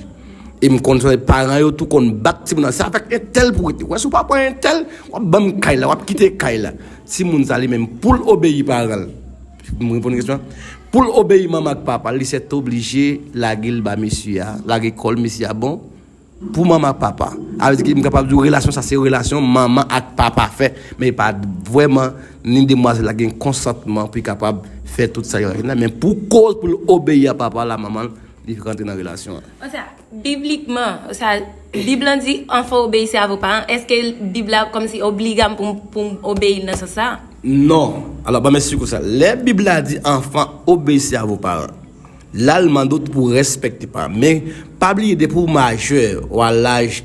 E m konn sa, paran yo tou konn bat timoun nan. Se avèk entèl pou w rete. Wè, si w pa pran entèl, w ap ban m kay la, w ap kite kay la. Timoun sa li menm, pou l obeyi paran l. M reponn kesyon an. Pou l obeyi manman ak papa l, li sètoblije lage l ba mesye a, lage kò l, mesye a bon. Pou manman ak papa. Sa vle di ke m kapab di w relasyon sa se relasyon manman ak papa fè, men e pa vrèman ni demwazèl la gen konsantman pou li kapab fè tout sa yo la. Men pou koz pou l obeyi a papa l, a manman l, li rantre nan relasyon an. Konsa, biblikman, sa, Bib lan di, enfants, obéissez à vos parents. Èske Bib la kòmsi obliga m pou m, pou m obeyi l nan sans sa? Non. Alò, ban m esplike w sa. Lè Bib la di, enfants, obéissez à vos parents, la l mande w tou pou w respekte paran. Men, pa bliye, depi w majè, ou a laj,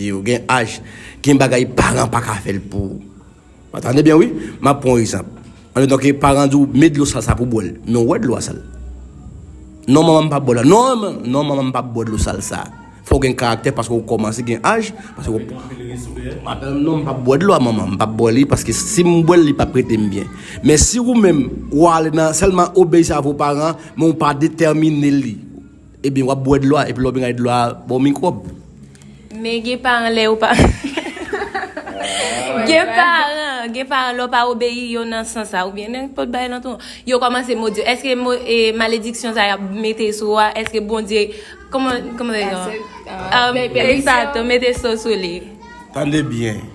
ou gen aj, gen bagay paran pa ka fè l pou ou. Tande byen, wi. M ap pran yon egzanp. Admeton ke paran di w, met dlo sal sa pou w bwè l. Men w wè dlo a sal. Non, manman, m p ap bwè dlo a. Non, non, manman, m p ap bwè dlo sal sa. Fò w gen karaktè paske w kòmanse gen aj, paske w ap di, non, m p ap bwè dlo a manman, m p ap bwè li paske si m bwè l, li p ap rete m byen. Men si ou menm, ou ale nan sèlman obéissez à vos parents, men ou pa detèmine li, ebyen w ap bwè dlo a, epi lè w vin gade dlo a ba w mikwòb. Men gen paran lè yo pa. Gen paran, gen paran lè w pa obeyi yo nan sans sa, oubyen nenpòt bagay nan tou, yo kòmanse modi w. Èske mo, e, malediksyon sa y ap mete sou ou a, èske Bondye, kòman, kòman yo di, ah, exacto, mete so sou li? Tande byen.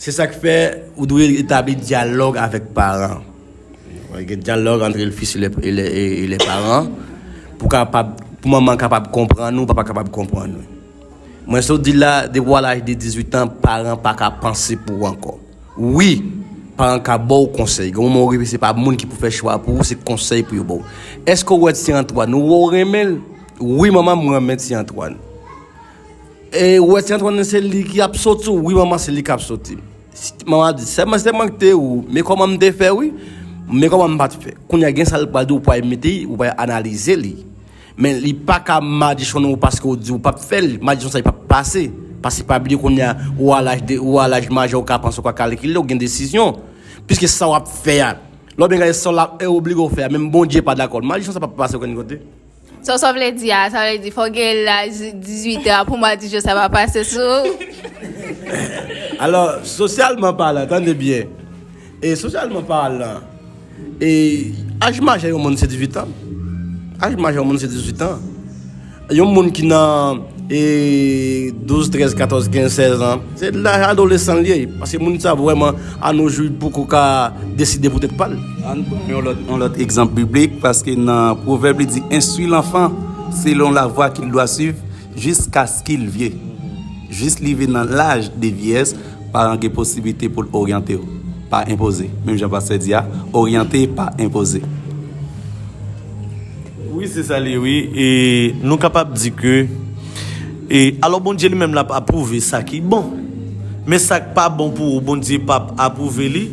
Se sa k fè ou dwe etabli dyalòg avèk paran. Gen dyalòg entre le fils et les, et les, et les parents. Pou kapab, pou manman kapab konprann ou, papa kapab konprann ou. Mwen sot di la, depi w a laj de dizuit an, paran pa ka panse pou ou ankò. Wi, paran ka ba w konsèy. Gen moman ou rive, se pa moun ki pou fè chwa pou ou, se konsèy pou yo ba w. Èske w wè ti Antwàn, ou wè w renmen l? Wi, manman, mwen renmen ti Antwàn. E ou wè ti Antwàn nan se li ki ap soti w? Wi, manman, se li k ap soti. Manman di, sèlman, sèlman k te ou, men kòman m te fè, wi, men kòman m pa t fè. Kounye a, gen sa l pral di w, ou pral mete, ou pral analize li. Men li pa ka madichon ou paske ou di ou p ap fè l, madichon sa li p ap pase. Paske pa bliye kounye a, ou a laj de, ou a laj majè, ou ka panse, ou ka kalkile, ou gen desizyon. Piske sa w ap fè a, lè w byen gade sa w la, e oblije w fè a, menm Bondye pa dakò. Madichon sa p ap pase okenn kote. Sa, sa w vle di a, sa vle di fò w gen laj dizuit an pou madichon sa pa pase sou ou. Alò, sosyalman palan, tande byen. E sosyalman palan, e aj majè yon moun se dizuit an. Aj majè yon moun se dizuit an. Yon moun ki nan e douz, trèz, katòz, kenz, sèz an, se laj adolesan li ye. Paske moun sa vrèman, anojou, poko ka deside pou tèt pa l. Ann pran yon lòt, yon lòt egzanp biblik, paske nan Pwovèb, li di, instruis l'enfant selon la voie qu'il doit suivre jusqu'à ce qu'il vieille. Jis li rive nan laj de vyeyès, paran gen posiblite pou l oryante w, pa enpoze. Menm jan pastè di a, oryante, pa enpoze. Wi, se sa li ye, wi. E nou kapab di ke, e, alò, Bondye li menm l ap apwouve sa ki bon. Men sa k pa bon pou ou, Bondye p ap apwouve li.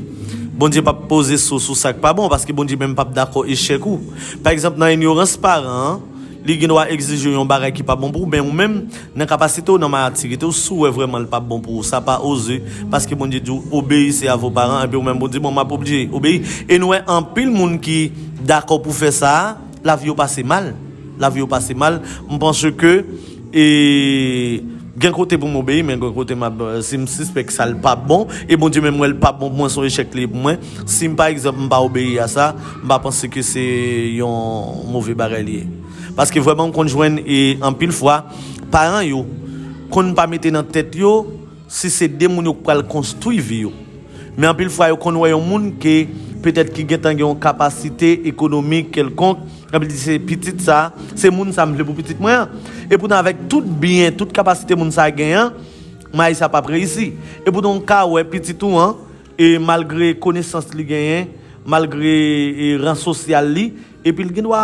Bondye p ap poze so sou sa k pa bon, paske Bondye menm p ap dakò echèk ou. Pa egzanp, nan inyorans paran an, li gen dwa egzije yon bagay ki pa bon pou ou, men ou menm, nan kapasite w, nan matirite w, si w wè vrèman li p ap bon pou ou, sa pa oze, paske Bondye di w, obéissez à vos parents, epi ou menm, ou di, bon, m ap oblije obeyi. E nou wè anpil moun ki dakò pou fè sa, lavi yo pase mal. Lavi yo pase mal. M panse ke, e, gen kote pou m obeyi, men gen kote m ap, si m sispèk sa l p ap bon, e Bondye menm wè l p ap bon pou mwen, se yon echèk li ye pou mwen. Si m, pa egzanp, m pa obeyi a sa, m pa panse ke se yon move bagay li ye. Paske vrèman, m konn jwenn, e anpil fwa, paran yo konn pa mete nan tèt yo si se de moun yo k pral konstwi vi yo. Men anpil fwa, yo konn wè yon moun ke petèt ki gentan gen yon kapasite ekonomik kèlkonk, epi li di, se pitit sa, se moun sa m vle pou pitit mwen an. Epoutan, avèk tout byen, tout kapasite moun sa genyen an, maryaj sa p ap reyisi. Epoutan, ou ka wè pitit ou an, e malgre konesans li genyen, malgre, e, ran sosyal li, epi l gen dwa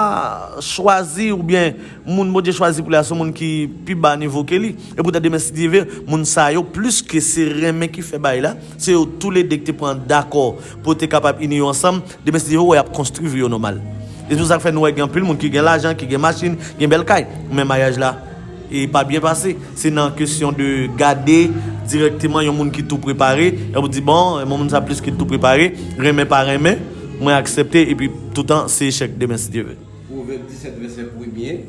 chwazi, oubyen moun Bondye chwazi pou li a, se yon moun ki pi ba nivo ke li. Epoutan, demen, si Dye vle, moun sa yo, plis ke se renmen ki fè bagay la, se yo toulede ki te pran dakò pou yo te kapab ini yo ansanm, demen, si Dye vle, w ap konstwi vi yo nòmal. E se pou sa k fè nou wè gen anpil moun ki gen lajan, ki gen machin, gen bèl kay, men maryaj la, e pa byen pase. Se nan kesyon de gade dirèkteman yon moun ki tou prepare, epi w di, bon, moun sa plis ke tou prepare, renmen pa renmen, mwen aksepte, epi toutan, se echèk demen, si Dye vle. Pwovèb disèt, vèsè premye.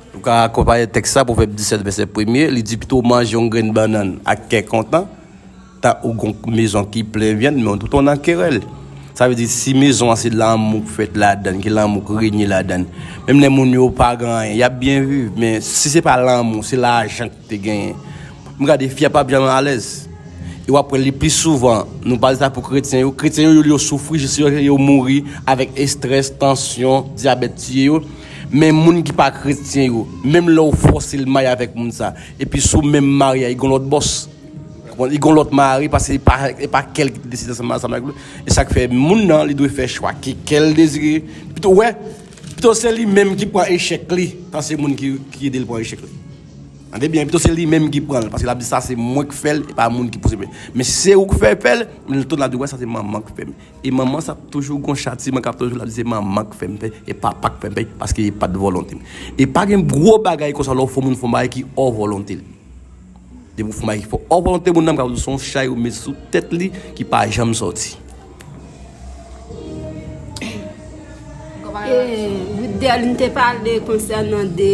Nou ka konpare tèks sa, Pwovèb disèt, vèsè premye, li di, pito w manje yon grenn bannann ak kè kontan, tan ou gon mezon ki plen vyann, men ou toutan nan kerèl. Sa vle di, si mezon an se lanmou k fèt ladan l, ki lanmou k renye ladan l, menm lè moun yo pa gen anyen, y ap byen viv. Men si se pa lanmou, se lajan k te genyen. M gade fi a p ap janm alèz. E w ap wè li pli souvan. Nou pale sa pou kretyen yo. Kretyen yo, yo soufri jis yo, yo mouri avèk estrès, tansyon, dyabèt tiye yo. Men moun ki pa kretyen yo, menm lè w fòse l marye avèk moun sa, epi sou menm marye a, li gon lòt bòs. Konprann? Li gon lòt mari, paske e pa, e pa kè l ki te deside ansanm, ansanm avèk li. E sa k fè moun nan, li dwe fè chwa ki kè l dezire. Pito, wè, pito se li menm ki pran echèk li, tan se moun ki, ki ede l pran echèk li. Tande byen, pito se li menm ki pran l, paske l ap di sa se mwen k fè l, e pa moun ki pouse l. Men si se ou k fè, fè l, men l tounen ap di, wè, sa se manman k fè m. E manman sa ap toujou gon chatiman k ap toujou la di se manman k fè m fè, e papa k fè m fè, paske e pa t volonte m. E pa gen gwo bagay konsa lè w fè yon moun fè yon bagay ki hors volonté l. Depi w fè yon bagay ki hors volonté moun nan, m ka di w se yon chay ou met sou tèt li ki pa janm sòti. E Ruth Derlin te pale konsènan de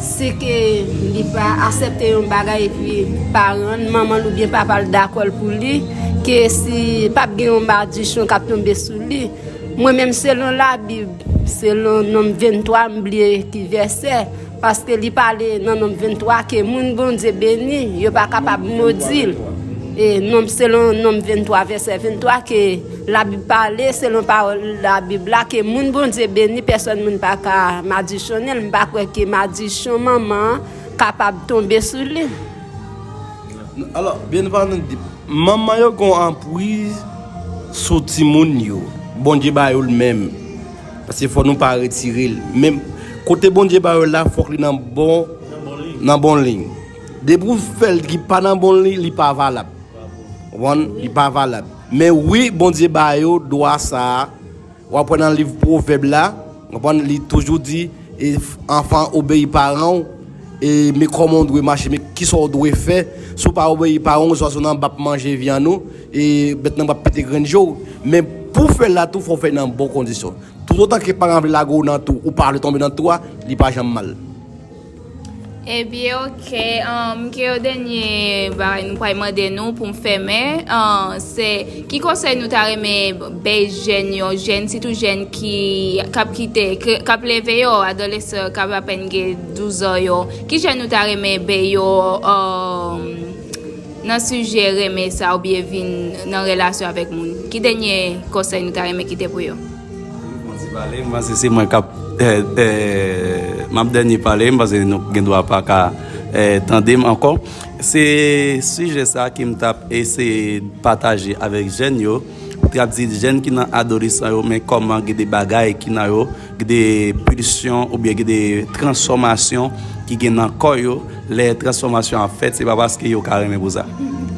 Si ke li pa aksepte yon bagay epi paran l, manman l oubyen papa l dakò l pou li, ke si p ap gen yon madichon k ap tonbe sou li. Mwen menm, selon Labib, selon Nonm venntwa, m bliye ki vèsè, paske li pale nan Nonm venntwa ke moun Bondye beni, yo pa kapab modi l. E Nonm, selon Nonm venntwa, vèsè venntwa, ke Labib pale, selon pawòl Labib la, ke moun Bondye beni, pèsòn moun pa ka madichonnen l. M pa kwè ke madichon manman an kapab tonbe sou li. Alò, byen pa nou di, manman yo gon anpriz sou timoun yo. Bondye ba yo l menm. Paske fò nou pa retire l. Men kote Bondye ba yo l la, fòk li nan bon, nan bon liy. Depi w fè l ki pa nan bon liy, li pa valab. Ou konprann? Li pa valab. Men wi, Bondye ba yo dwa sa a. W ap wè nan liv Pwovèb la, w konprann, li toujou di, e, anfan, obeyi paran w, e, men kòman w dwe mache, men kisa w dwe fè. Si w pa obeyi paran w, swa se nan bap manje vyann ou, e, bèt nan bap pete grenn je w. Men pou w fè l la tou, fò w fè l nan bon kondisyon. Toutotan ke paran vle lage w nan tou, ou pa vle tonbe nan tou a, li pa janm mal. Ebyen, oke. Ann, ke yo dènye bagay nou pral mande nou pou m fèmen, ann, se ki konsèy nou ta renmen bay jèn yo, jèn, sitou jèn ki, k ap kite, k, k ap leve yo, adolesan k ap apèn gen douz an yo? Ki jèn nou ta renmen bay yo, ann, nan sijè renmen sa oubyen vin nan relasyon avèk moun? Ki dènye konsèy nou ta renmen kite pou yo? Bon, ti pale, m panse se mwen k ap, eh, eh, m ap dènye pale, m panse nou gen dwa pa ka, eh, tande m ankò. Se sijè sa ke m t ap eseye pataje avèk jèn yo. M t ap di jèn ki nan adolesan yo, men kòman gen de bagay ki nan yo, gen de pilsyon oubyen gen de transfòmasyon ki gen nan kò yo. Lè transfòmasyon ap fèt, se pa paske yo ka renmen pou sa.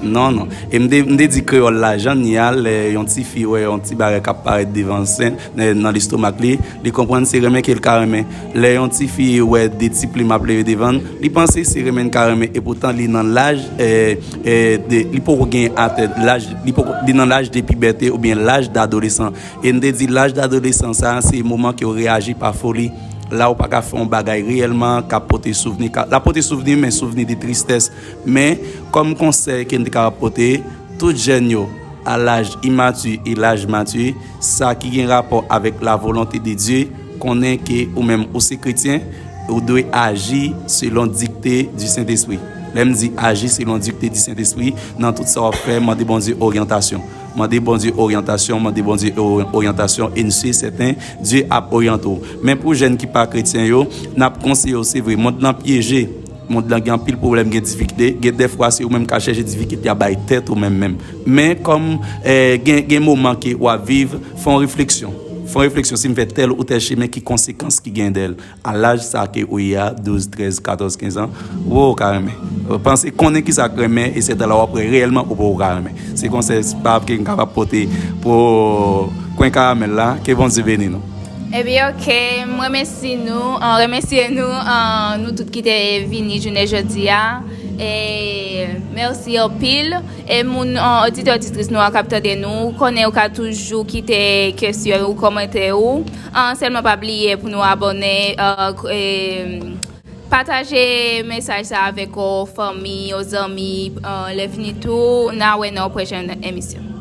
Non, non. E m te, m te di kreyòl la, jan n ye a, lè yon tifi wè yon ti bagay k ap parèt devan sèn, nan lestomak li, li konprann se renmen ke l ka renmen. Lè yon tifi wè de ti plim ap leve devan l, li panse se renmen l ka renmen, epoutan li nan laj, eh, eh, de, li poko gen atè laj, li poko, li nan laj de pibète oubyen laj dadolesan. E n te di laj dadolesan sa, se moman ke w reyaji pa foli. La ou pa ka fè yon bagay reyèlman k ap pote souvni, ka, l ap pote souvni, men souvni de tristès. Men, kòm konsèy ke n te kapab pote, tout jèn yo, a laj imati e laj mati, sa ki gen rapò avèk la volonte de Dye, konnen ke ou menm ou se kretyen, ou dwe aji selon dikte di Sentespri. Lè m di aji selon dikte di Sentespri, nan tout sa w ap fè, mande Bondye oryantasyon. Mande Bondye oryantasyon, mande Bondye oryantasyon, e n si sèten, Dye ap oryante w. Men pou jèn ki pa kretyen yo, n ap konseye yo, se vre, mond lan pyeje. Mond lan gen anpil pwoblèm, gen difikilte. Gen dèfwa, se ou menm k ap chèche difikilte a bay tèt ou menm menm. Men kòm, eh, gen, gen moman ke w ap viv, fè yon refleksyon. Fè yon refleksyon, si m fè tèl ou tèl chemen, ki konsekans ki gen dèyè l? A laj sa ke ou ye a, douz, trèz, katòz, kenz an, ou poko ka renmen. Panse, konnen kisa k renmen, e se tan la w ap wè reyèlman ou poko ka renmen. Se konsèy sa ke m kapab pote pou kwen karamèl la. Ke Bondye beni nou. Ebyen, oke, m remèsi nou, an, remèsye nou, an, nou tout ki te vini jounen jodi a. E mèsi anpil. E moun, an, oditè, oditris nou an k ap tande nou, ou konnen ou ka toujou kite kesyon ou, kòmantè ou. An, sèlman pa bliye pou nou abòne, an, k-, e, pataje mesaj sa avèk ou fanmi, ou zanmi, an, lè fini tou, n a wè nan yon pwochèn emisyon.